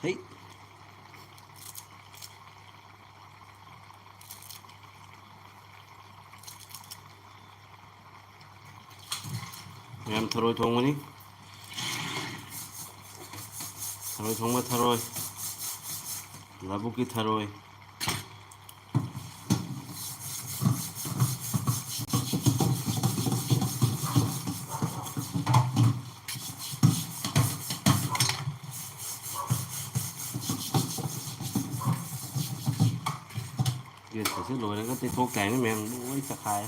ꯍꯩ꯫ ꯃꯌꯥꯝ ꯊꯔꯣꯏ ꯊꯣꯡꯕꯅꯤ꯫ ꯊꯔꯣꯏ ꯊꯣꯡꯕ ꯊꯔꯣꯏ꯫ ꯂꯧꯕꯨꯛꯀꯤ ꯊꯔꯣꯏ꯫ ꯒꯦꯁꯀꯁꯦ ꯂꯣꯏꯔꯒ ꯇꯩꯊꯣꯛ ꯇꯥꯏꯅꯦ ꯃꯌꯥꯝ, ꯂꯣꯏ ꯆꯈꯥꯏ꯫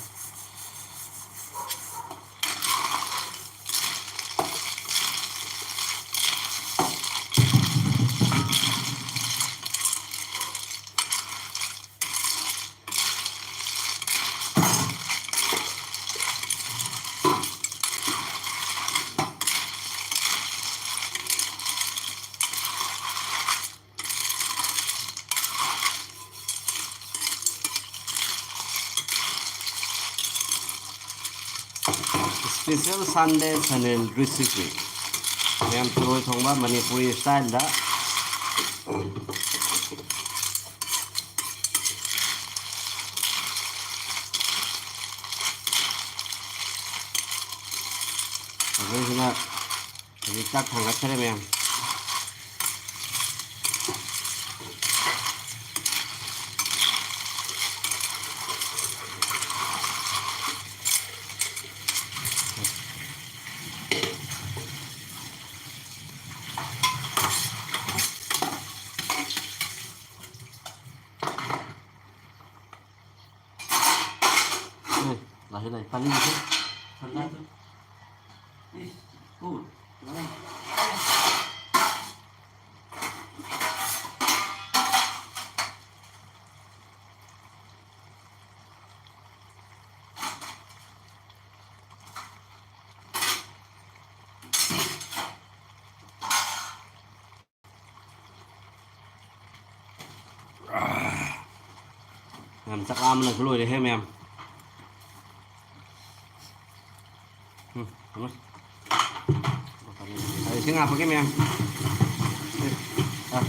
Special Sunday channel recipe꯫ ꯃꯌꯥꯝ ꯊꯔꯣꯏ ꯊꯣꯡꯕ ꯃꯅꯤꯄꯨꯔꯤ ꯁ꯭ꯇꯥꯏꯜꯗ꯫ ꯑꯗꯨꯁꯤꯅ ꯍꯧꯖꯤꯛ ꯆꯥꯛ ꯊꯥꯡꯒꯠꯈ꯭ꯔꯦ ꯃꯌꯥꯝ꯫ ꯎꯝ, ꯂꯥꯛꯑꯦ, ꯂꯥꯛꯑꯦ꯫ ꯄꯥꯅꯤꯡꯗꯦ꯫ ꯁꯟꯗꯥ꯫ ꯏꯁ, ꯀꯨ꯫ ꯃꯌꯥꯝ ꯆꯥꯛ ꯂꯥꯝꯕꯅꯁꯨ ꯂꯣꯏꯔꯦꯍꯦ ꯃꯌꯥꯝ꯫ ꯎꯝ, ꯊꯝꯃꯦ꯫ ꯏꯁꯤꯡ ꯍꯥꯞꯄꯒꯦ ꯃꯌꯥꯝ꯫ ꯑꯦ, ꯑ꯫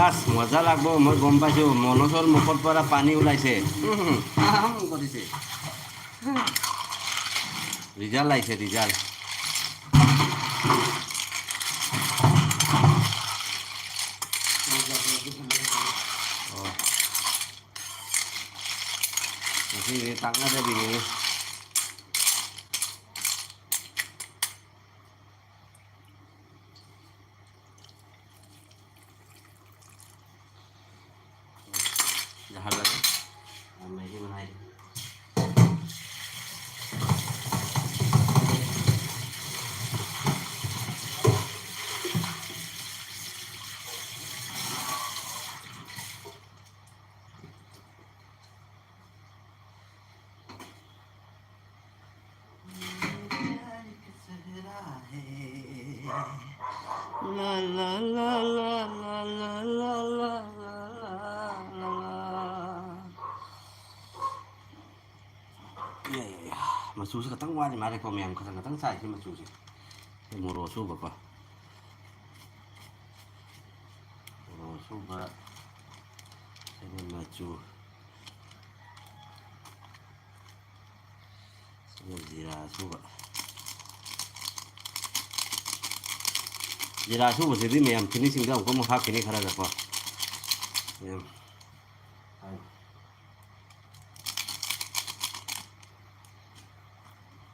আস, মজা লাগবো, মই গম পাইছো। মনচৰ মুখৰ পৰা পানী ওলাইছে। উম, আহাম কৰিছে। ৰিজাল্ট আহিছে, ৰিজাল্ট। অ। ꯉꯁꯤꯗꯤ ꯇꯥꯛꯅꯗꯕꯤꯅꯤ꯫ ꯖꯍꯥꯔ ꯂꯒꯦ꯫ ꯑ, ꯃꯦꯒꯤ ꯕꯅꯥꯏ꯫ La, la, la, la, ꯃꯆꯨꯁꯦ ꯈꯤꯇꯪ ꯋꯥꯠꯂꯤ ꯃꯥꯜꯂꯦꯀꯣ ꯃꯌꯥꯝ, ꯈꯤꯇꯪ ꯈꯤꯇꯪ ꯆꯥꯏꯁꯤ ꯃꯆꯨꯁꯦ꯫ ꯁꯤ ꯃꯣꯔꯣꯛ ꯑꯁꯨꯕꯀꯣ, ꯃꯣꯔꯣꯛ ꯑꯁꯨꯕ, ꯁꯤꯅ ꯃꯆꯨ, ꯁꯤꯅ ꯖꯤꯔꯥ ꯑꯁꯨꯕ꯫ ꯖꯤꯔꯥ ꯑꯁꯨꯕꯁꯤꯗꯤ ꯃꯌꯥꯝ ꯐꯤꯅꯤꯁꯤꯡꯗ ꯑꯃꯨꯛꯀ ꯑꯃꯨꯛ ꯍꯥꯞꯈꯤꯅꯤ ꯈꯔꯒꯀꯣ ꯃꯌꯥꯝ꯫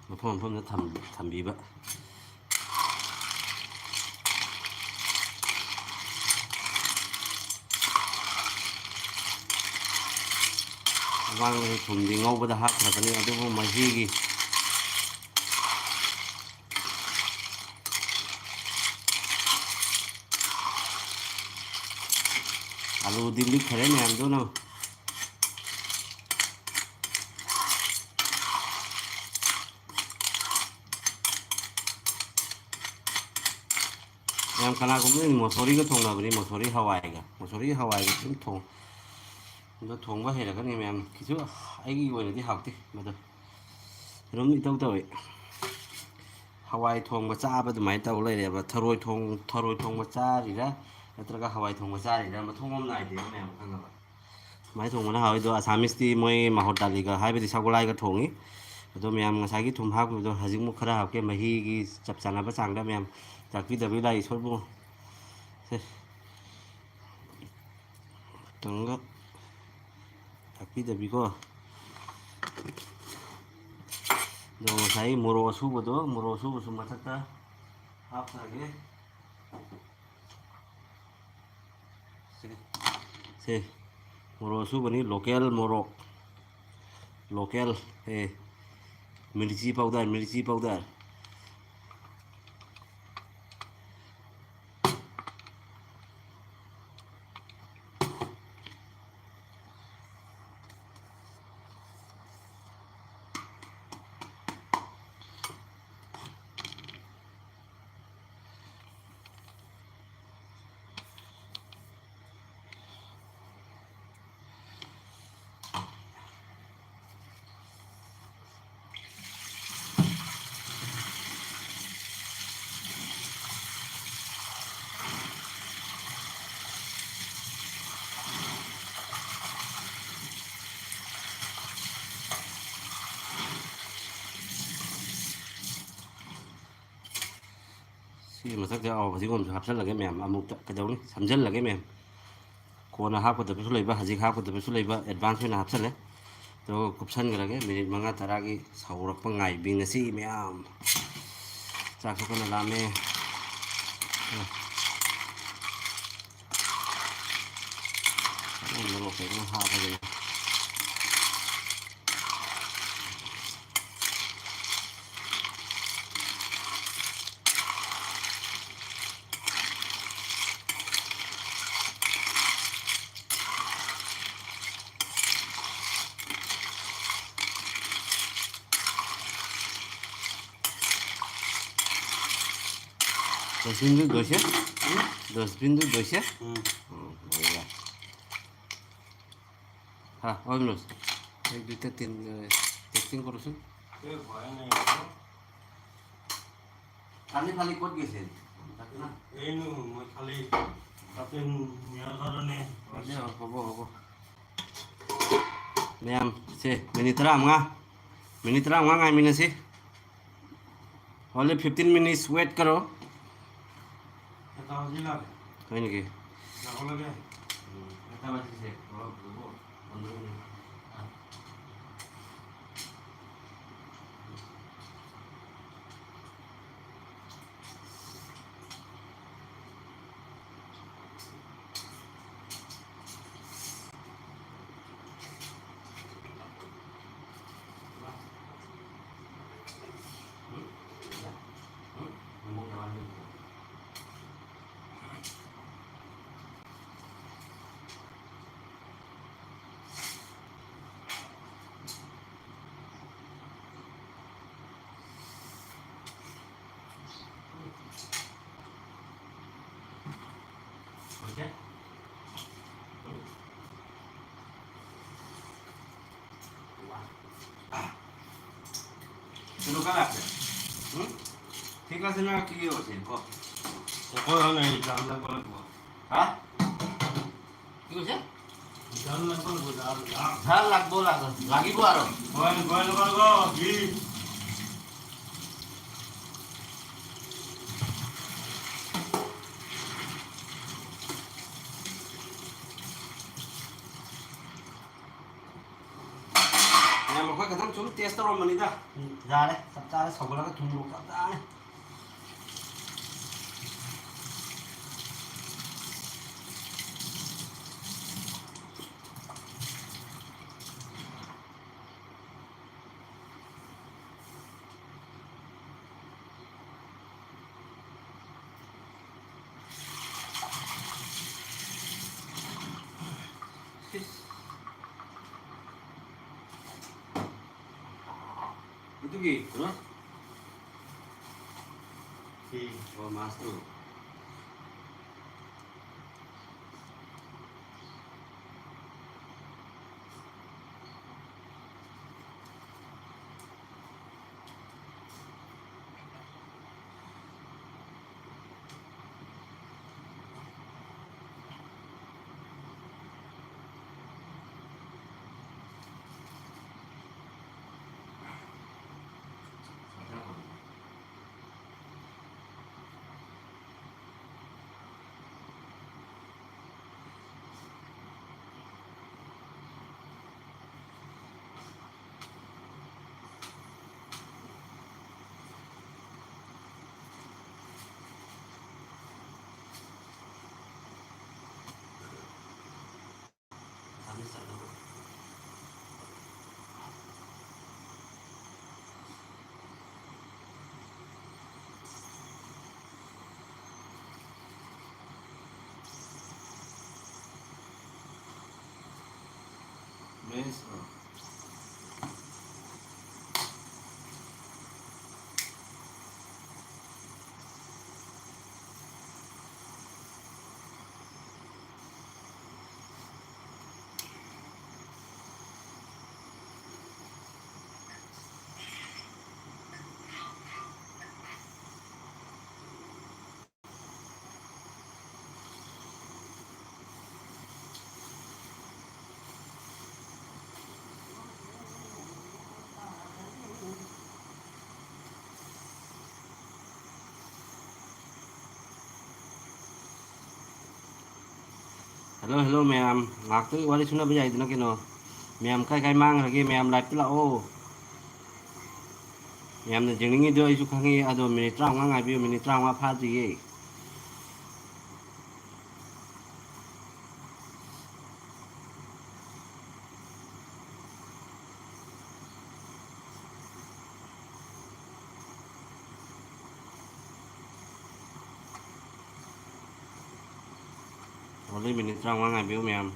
ꯃꯐꯝ ꯃꯐꯝꯗ ꯊꯝꯕꯤꯕ꯫ ꯃꯃꯥꯡꯗꯁꯨ ꯊꯨꯝꯗꯤ ꯉꯧꯕꯗ ꯍꯥꯞꯈ꯭ꯔꯕꯅꯤ, ꯑꯗꯨꯕꯨ ꯃꯍꯤꯒꯤ ꯑꯂꯨꯗꯤ ꯂꯤꯛꯈꯔꯦ ꯃꯌꯥꯝꯗꯨꯅ꯫ ꯌꯥꯝ ꯀꯅꯥꯒꯨꯝꯕꯅ ꯃꯣꯁꯣꯔꯤꯒ ꯊꯣꯡꯅꯕꯅꯤ, ꯃꯣꯁꯣꯔꯤ ꯍꯋꯥꯏꯒ, ꯃꯣꯁꯣꯔꯤ ꯍꯋꯥꯏꯒ ꯑꯗꯨꯝ ꯊꯣꯡ-, ꯑꯗꯣ ꯊꯣꯡꯕ ꯍꯩꯔꯒꯅꯤ ꯃꯌꯥꯝ꯫ ꯀꯩꯁꯨ ꯑꯩꯒꯤ ꯑꯣꯏꯅꯗꯤ ꯍꯥꯎꯇꯦ ꯃꯗꯣ, ꯑꯗꯨꯝ ꯏꯇꯧ ꯇꯧꯏ꯫ ꯍꯋꯥꯏ ꯊꯣꯡꯕ ꯆꯥꯕ ꯑꯗꯨꯃꯥꯏꯅ ꯇꯧ ꯂꯩꯔꯦꯕ꯫ ꯊꯔꯣꯏ ꯊꯣꯡ-, ꯊꯔꯣꯏ ꯊꯣꯡꯕ ꯆꯥꯔꯤꯔꯥ ꯅꯠꯇ꯭ꯔꯒ ꯍꯋꯥꯏ ꯊꯣꯡꯕ ꯆꯥꯔꯤꯔꯥ, ꯃꯊꯣꯡ ꯃꯔꯝ ꯅꯥꯏꯗꯦꯕ ꯃꯌꯥꯝ ꯈꯪꯉꯕ꯫ ꯁꯨꯃꯥꯏꯅ ꯊꯣꯡꯕꯅ ꯍꯥꯎꯋꯤ꯫ ꯑꯗꯣ ꯑꯁꯥꯃꯤꯁꯇꯤ ꯃꯣꯏ ꯃꯍꯣꯠ ꯗꯥꯂꯤꯒ ꯍꯥꯏꯕꯗꯤ ꯁꯒꯣꯜꯍꯋꯥꯏꯒ ꯊꯣꯡꯉꯤ꯫ ꯑꯗꯣ ꯃꯌꯥꯝ ꯉꯁꯥꯏꯒꯤ ꯊꯨꯝ ꯍꯥꯞꯈꯤꯕꯗꯣ ꯍꯧꯖꯤꯛꯃꯨꯛ ꯈꯔ ꯍꯥꯞꯀꯦ, ꯃꯍꯤꯒꯤ ꯆꯞ ꯆꯥꯅꯕ ꯆꯥꯡꯗ ꯃꯌꯥꯝ ꯇꯥꯛꯄꯤꯗꯕꯤ ꯂꯥꯛꯏ ꯏꯁꯣꯔꯕꯨ꯫ ꯁꯦ꯫ ꯈꯤꯇꯪꯒ ꯇꯥꯛꯄꯤꯗꯕꯤꯀꯣ꯫ ꯑꯗꯣ ꯉꯁꯥꯏꯒꯤ ꯃꯣꯔꯣꯛ ꯑꯁꯨꯕꯗꯣ, ꯃꯣꯔꯣꯛ ꯑꯁꯨꯕꯁꯨ ꯃꯊꯛꯇ ꯍꯥꯞꯈ꯭ꯔꯒꯦ꯫ ꯁꯦ, ꯁꯦ, ꯃꯣꯔꯣꯛ ꯑꯁꯨꯕꯅꯤ, local ꯃꯣꯔꯣꯛ, local, ꯑꯦ, ꯃꯤꯔꯆꯤ powder, ꯃꯤꯔꯆꯤ powder꯫ ꯁꯤꯒꯤ ꯃꯊꯛꯇ, ꯑꯧ, ꯐꯗꯤꯒꯣꯝꯁꯨ ꯍꯥꯞꯆꯜꯂꯒꯦ ꯃꯌꯥꯝ, ꯑꯃꯨꯛꯇ ꯀꯩꯗꯧꯅꯤ, ꯁꯝꯖꯜꯂꯒꯦ ꯃꯌꯥꯝ꯫ ꯀꯣꯟꯅ ꯍꯥꯞꯀꯗꯕꯁꯨ ꯂꯩꯕ, ꯍꯧꯖꯤꯛ ꯍꯥꯞꯀꯗꯕꯁꯨ ꯂꯩꯕ, advance ꯑꯣꯏꯅ ꯍꯥꯞꯆꯜꯂꯦ꯫ ꯑꯗꯨꯒ ꯀꯨꯞꯁꯟꯈ꯭ꯔꯒꯦ, ꯃꯤꯅꯤꯠ ꯃꯉꯥ ꯇꯔꯥꯒꯤ ꯁꯧꯔꯛꯄ ꯉꯥꯏꯕꯤꯅꯁꯤ ꯃꯌꯥꯝ꯫ ꯆꯥꯛꯁꯨ ꯀꯟꯅ ꯂꯥꯝꯃꯦ꯫ ꯃꯣꯔꯣꯛ ꯀꯩꯅꯣ ꯍꯥꯞꯄꯒꯅꯦ꯫ Dustbin-ꯗꯨ ꯂꯣꯏꯁꯦ? ꯎꯝ? Dustbin-ꯗꯨ ꯂꯣꯏꯁꯦ? ꯎꯝ꯫ ꯎꯝ, ꯂꯣꯏꯔꯦ꯫ হ্যাঁ, অমনোষ, এক দুইটা তিন, এ, testing করোচোন। এই ঘৰে নাই আকৌ। খালি খালি ক'ত গৈছিল? তাতে না? এই নো, মই খালি তাতে নিয়াৰ কাৰণে। দে, হ'ব, হ'ব। ꯃꯌꯥꯝ, ꯁꯦ, minute ꯇꯔꯥꯃꯉꯥ꯫ Minute ꯇꯔꯥꯃꯉꯥ ꯉꯥꯏꯃꯤꯟꯅꯁꯤ꯫ Only fifteen minutes wait ꯀꯔꯣ꯫ এটা বাজিল আৰু। হয় নেকি? যাব লাগে। উম, এটা বাজিছে। অলপ ৰ'ব। পোন্ধৰ মিনিট। কেনেকুৱা লাগে? হুম? ঠিক আছে না, কি হৈছে? কওক। একো হোৱা নাই, জাল লাগব লাগব। হা? কি কৈছে? জাল লাগব লাগব, জাল, জাল। জাল লাগব, লাগ-, লাগিব আৰু। বইল, বইল কৰিব, কি? ꯇꯦꯁ ꯇꯧꯔꯝꯕꯅꯤꯗ꯫ ꯎꯝ, ꯌꯥꯔꯦ, ꯆꯞ ꯆꯥꯔꯦ, ꯁꯧꯒꯠꯂꯒ ꯊꯨꯝ ꯃꯣꯔꯣꯛ ꯆꯞ ꯆꯥꯔꯦ꯫ ꯑꯗꯨꯒꯤ ꯀꯩꯅꯣ ꯁꯤ, ꯑꯣ, ꯃꯥꯁꯇꯔ꯫ Hello, hello ꯃꯌꯥꯝ, ꯉꯥꯏꯍꯥꯛꯇꯪ ꯋꯥꯔꯤ ꯁꯨꯅꯕ ꯌꯥꯏꯗꯅ ꯀꯩꯅꯣ? ꯃꯌꯥꯝ ꯀꯥꯏ ꯀꯥꯏ ꯃꯥꯡꯈ꯭ꯔꯒꯦ? ꯃꯌꯥꯝ live ꯇ ꯂꯥꯛꯑꯣ꯫ ꯌꯥꯝꯅ ꯌꯦꯡꯅꯤꯡꯉꯤꯗꯣ ꯑꯩꯁꯨ ꯈꯪꯉꯤ, ꯑꯗꯣ ꯃꯤꯅꯤꯠ ꯇꯔꯥꯃꯉꯥ ꯉꯥꯏꯕꯤꯌꯨ, ꯃꯤꯅꯤꯠ ꯇꯔꯥꯃꯉꯥ ꯐꯥꯗ꯭ꯔꯤꯌꯦ꯫ Only ꯃꯤꯅꯤꯠ ꯇꯔꯥꯃꯉꯥ ꯉꯥꯏꯕꯤꯌꯨ, ꯃꯌꯥꯝ꯫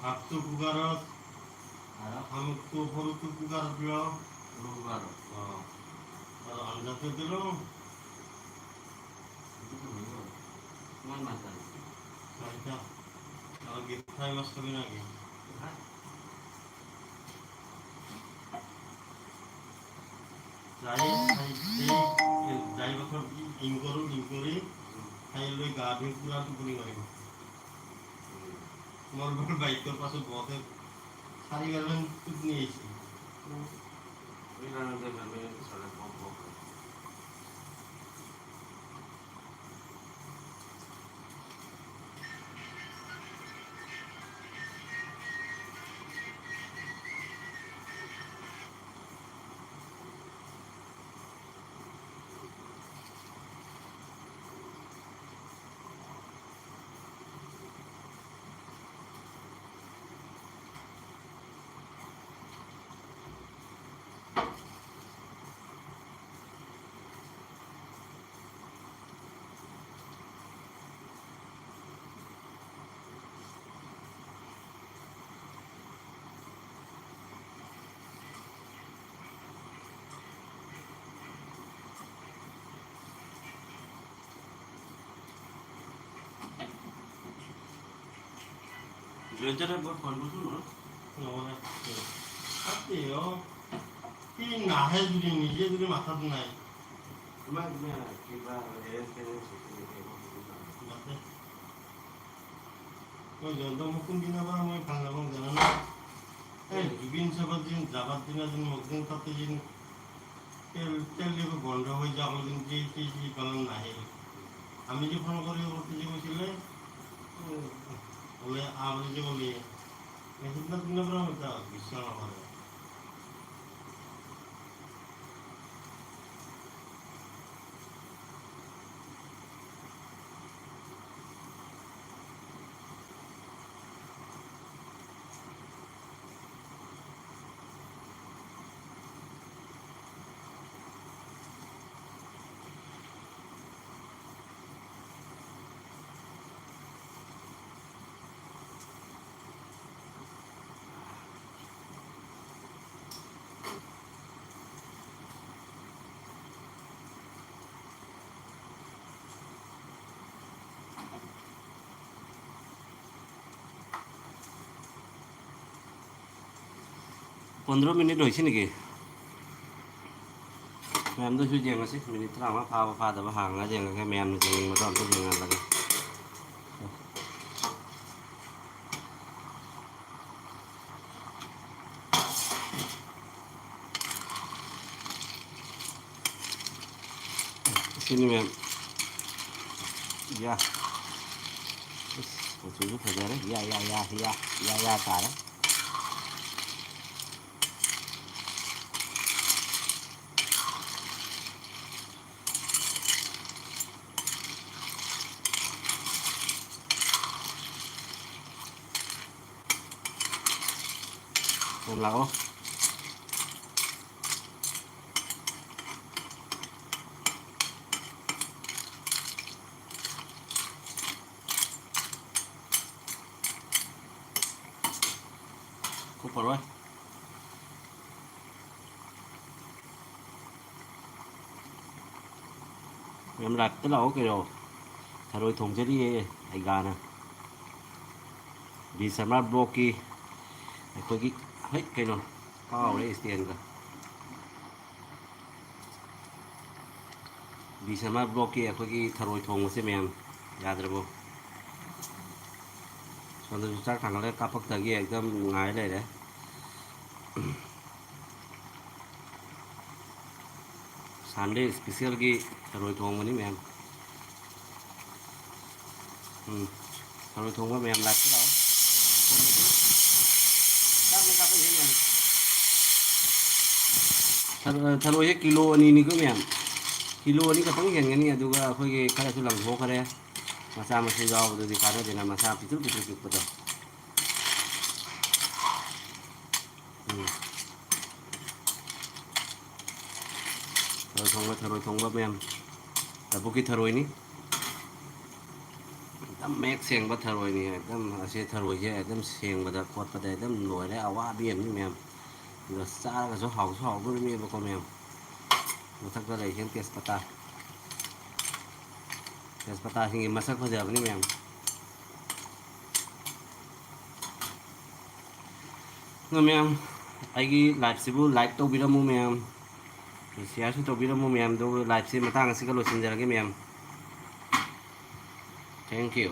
ভাতটো কুকাৰত, আৰু শামুকটো সৰুটো কুকাৰত দিওঁ। সৰু কুকাৰত। অ। আৰু আঞ্জাটো দিলোঁ। এইটোতো হৈ গ'ল। কিমান মাছ আনিছে? চাৰিটা। আৰু কি ফ্ৰাই মাছ খাবি নেকি? হা? যাই, খাই, এই, এই, যাই বছৰ ইং কৰোঁ, ইং কৰি, খাই লৈ গা ধুই পুৰা টোপনি মাৰিম। মোৰ বোলে বাইকৰ পাছত বহতে চাৰি বাৰমান টোপনি আহিছে। জয়ন্তই বৰ ফোন কৰিছোঁ ন? নহয়। তাতে, অ। কি নাহে যদি নিজে যদি মাথাত নাই। তোমাক কিবা এৰেঞ্জ মেৰেঞ্জ হৈছে নেকি? একো বুজি পোৱা নাই। বাদ দে। মই জয়ন্ত, মোক কোনদিনা পৰা মই ভাল নাপাওঁ জানানে? এই জুবিন চাবাৰ দিন, যাবাৰ দিনা দিন, মোক দিন তাতে দিন। তেল, তেল ডিপু বন্ধ হৈ যাওক, কিন্তু কি, কি, কি পালন নাহিল। আমি যে ফোন কৰি অ টি জি কৈছিলে, উম, বোলে আহ বুলি যে ক'লে, সেইদিনা দিনৰ পৰা মই এতিয়া বিশ্বাস নকৰে। পোন্ধৰ মিনিট হৈছে নেকি? ꯃꯌꯥꯝꯗꯁꯨ ꯌꯦꯡꯉꯁꯤ, ꯃꯤꯅꯤꯠ ꯇꯔꯥꯃꯉꯥ ꯐꯥꯕ ꯐꯥꯗꯕ ꯍꯥꯡꯉꯒ ꯌꯦꯡꯉꯒ, ꯃꯌꯥꯝꯅ ꯌꯦꯡꯅꯤꯡꯕꯗꯣ ꯑꯝꯇ ꯌꯦꯡꯍꯜꯂꯒꯦ꯫ ꯁꯤꯅꯤ ꯃꯌꯥꯝ꯫ ꯌꯥ꯫ ꯑꯁ, ꯃꯆꯨꯁꯨ ꯐꯖꯔꯦ꯫ ꯌꯥ, ꯌꯥ, ꯌꯥ, ꯌꯥ, ꯌꯥ, ꯌꯥ ꯇꯥꯔꯦ꯫ ꯌꯥꯝ ꯂꯥꯛꯑꯣ꯫ ꯀꯨꯞꯄꯔꯣꯏ꯫ ꯃꯌꯥꯝ ꯂꯥꯏꯞꯇ ꯂꯥꯛꯑꯣ ꯀꯩꯅꯣ꯫ ꯊꯔꯣꯏ ꯊꯣꯡꯖꯔꯤꯌꯦ ꯑꯩꯒꯥꯅ꯫ ꯕꯤ ꯁꯔꯃ ꯕ꯭ꯂꯣꯛꯀꯤ ꯑꯩꯈꯣꯏꯒꯤ, ꯍꯩ, ꯀꯩꯅꯣ, ꯀꯥꯎꯔꯦ ꯏꯁꯇꯦꯟꯒ꯫ ꯕꯤ ꯁꯔꯃ ꯕ꯭ꯂꯣꯛꯀꯤ ꯑꯩꯈꯣꯏꯒꯤ ꯊꯔꯣꯏ ꯊꯣꯡꯕꯁꯦ ꯃꯌꯥꯝ ꯌꯥꯗ꯭ꯔꯕꯣ? ꯁꯣꯝꯗꯁꯨ ꯆꯥꯛ ꯊꯥꯡꯒꯠꯂꯒ ꯀꯥꯞꯄꯛꯇꯒꯤ ꯑꯦꯛꯗꯝ ꯉꯥꯏ ꯂꯩꯔꯦ꯫ ꯁꯟꯗꯦ ꯏꯁꯄꯤꯁꯦꯜꯒꯤ ꯊꯔꯣꯏ ꯊꯣꯡꯕꯅꯤ ꯃꯌꯥꯝ꯫ ꯎꯝ, ꯊꯔꯣꯏ ꯊꯣꯡꯕ ꯃꯌꯥꯝ ꯂꯥꯛꯄ ꯂꯥꯛꯑꯣ꯫ ꯆꯥꯛꯅꯤ ꯀꯥꯞꯄꯛꯏꯁꯦ ꯃꯌꯥꯝ꯫ ꯊꯔꯣꯏ, ꯊꯔꯣꯏꯁꯦ ꯀꯤꯂꯣ ꯑꯅꯤꯅꯤꯀꯣ ꯃꯌꯥꯝ꯫ ꯀꯤꯂꯣ ꯑꯅꯤ ꯈꯛꯇꯪ ꯍꯦꯟꯒꯅꯤ, ꯑꯗꯨꯒ ꯑꯩꯈꯣꯏꯒꯤ ꯈꯔꯁꯨ ꯂꯪꯊꯣꯛꯈ꯭ꯔꯦ꯫ ꯃꯆꯥ ꯃꯁꯨ ꯌꯥꯎꯕꯗꯨꯗꯤ ꯀꯥꯟꯅꯗꯦꯅ, ꯃꯆꯥ ꯄꯤꯛꯇ꯭ꯔꯨ ꯄꯤꯛꯇ꯭ꯔꯨ ꯄꯤꯛꯄꯗꯣ꯫ ꯎꯝ꯫ ꯊꯔꯣꯏ ꯊꯣꯡꯕ, ꯊꯔꯣꯏ ꯊꯣꯡꯕ ꯃꯌꯥꯝ꯫ ꯂꯧꯕꯨꯛꯀꯤ ꯊꯔꯣꯏꯅꯤ꯫ ꯑꯦꯛꯗꯝ ꯃꯌꯦꯛ ꯁꯦꯡꯕ ꯊꯔꯣꯏꯅꯤ꯫ ꯑꯦꯛꯗꯝ ꯑꯁꯤ ꯊꯔꯣꯏꯁꯦ ꯑꯦꯛꯗꯝ ꯁꯦꯡꯕꯗ ꯈꯣꯠꯄꯗ ꯑꯦꯛꯗꯝ ꯂꯣꯏꯔꯦ, ꯑꯋꯥꯕꯤ ꯑꯃꯅꯤ ꯃꯌꯥꯝ꯫ ꯑꯗꯨꯒ ꯆꯥꯔꯒꯁꯨ ꯍꯥꯎꯁꯨ ꯍꯥꯎꯗꯣꯔꯤꯅꯦꯕꯀꯣ ꯃꯌꯥꯝ꯫ ꯃꯊꯛꯇ ꯂꯩꯔꯤꯁꯤꯅ ꯇꯦꯖꯄꯇꯥ꯫ ꯇꯦꯖꯄꯇꯥꯁꯤꯡꯒꯤ ꯃꯁꯛ ꯐꯖꯕꯅꯤ ꯃꯌꯥꯝ꯫ ꯑꯗꯣ ꯃꯌꯥꯝ, ꯑꯩꯒꯤ ꯂꯥꯏꯐꯁꯤꯕꯨ ꯂꯥꯏꯛ ꯇꯧꯕꯤꯔꯝꯃꯨ ꯃꯌꯥꯝ, ꯁꯤꯌꯥꯔꯁꯨ ꯇꯧꯕꯤꯔꯝꯃꯨ ꯃꯌꯥꯝ꯫ ꯑꯗꯨꯒ ꯂꯥꯏꯐꯁꯤ ꯃꯇꯥꯡ ꯑꯁꯤꯒ ꯂꯣꯏꯁꯤꯟꯖꯔꯒꯦ ꯃꯌꯥꯝ꯫ Thank you꯫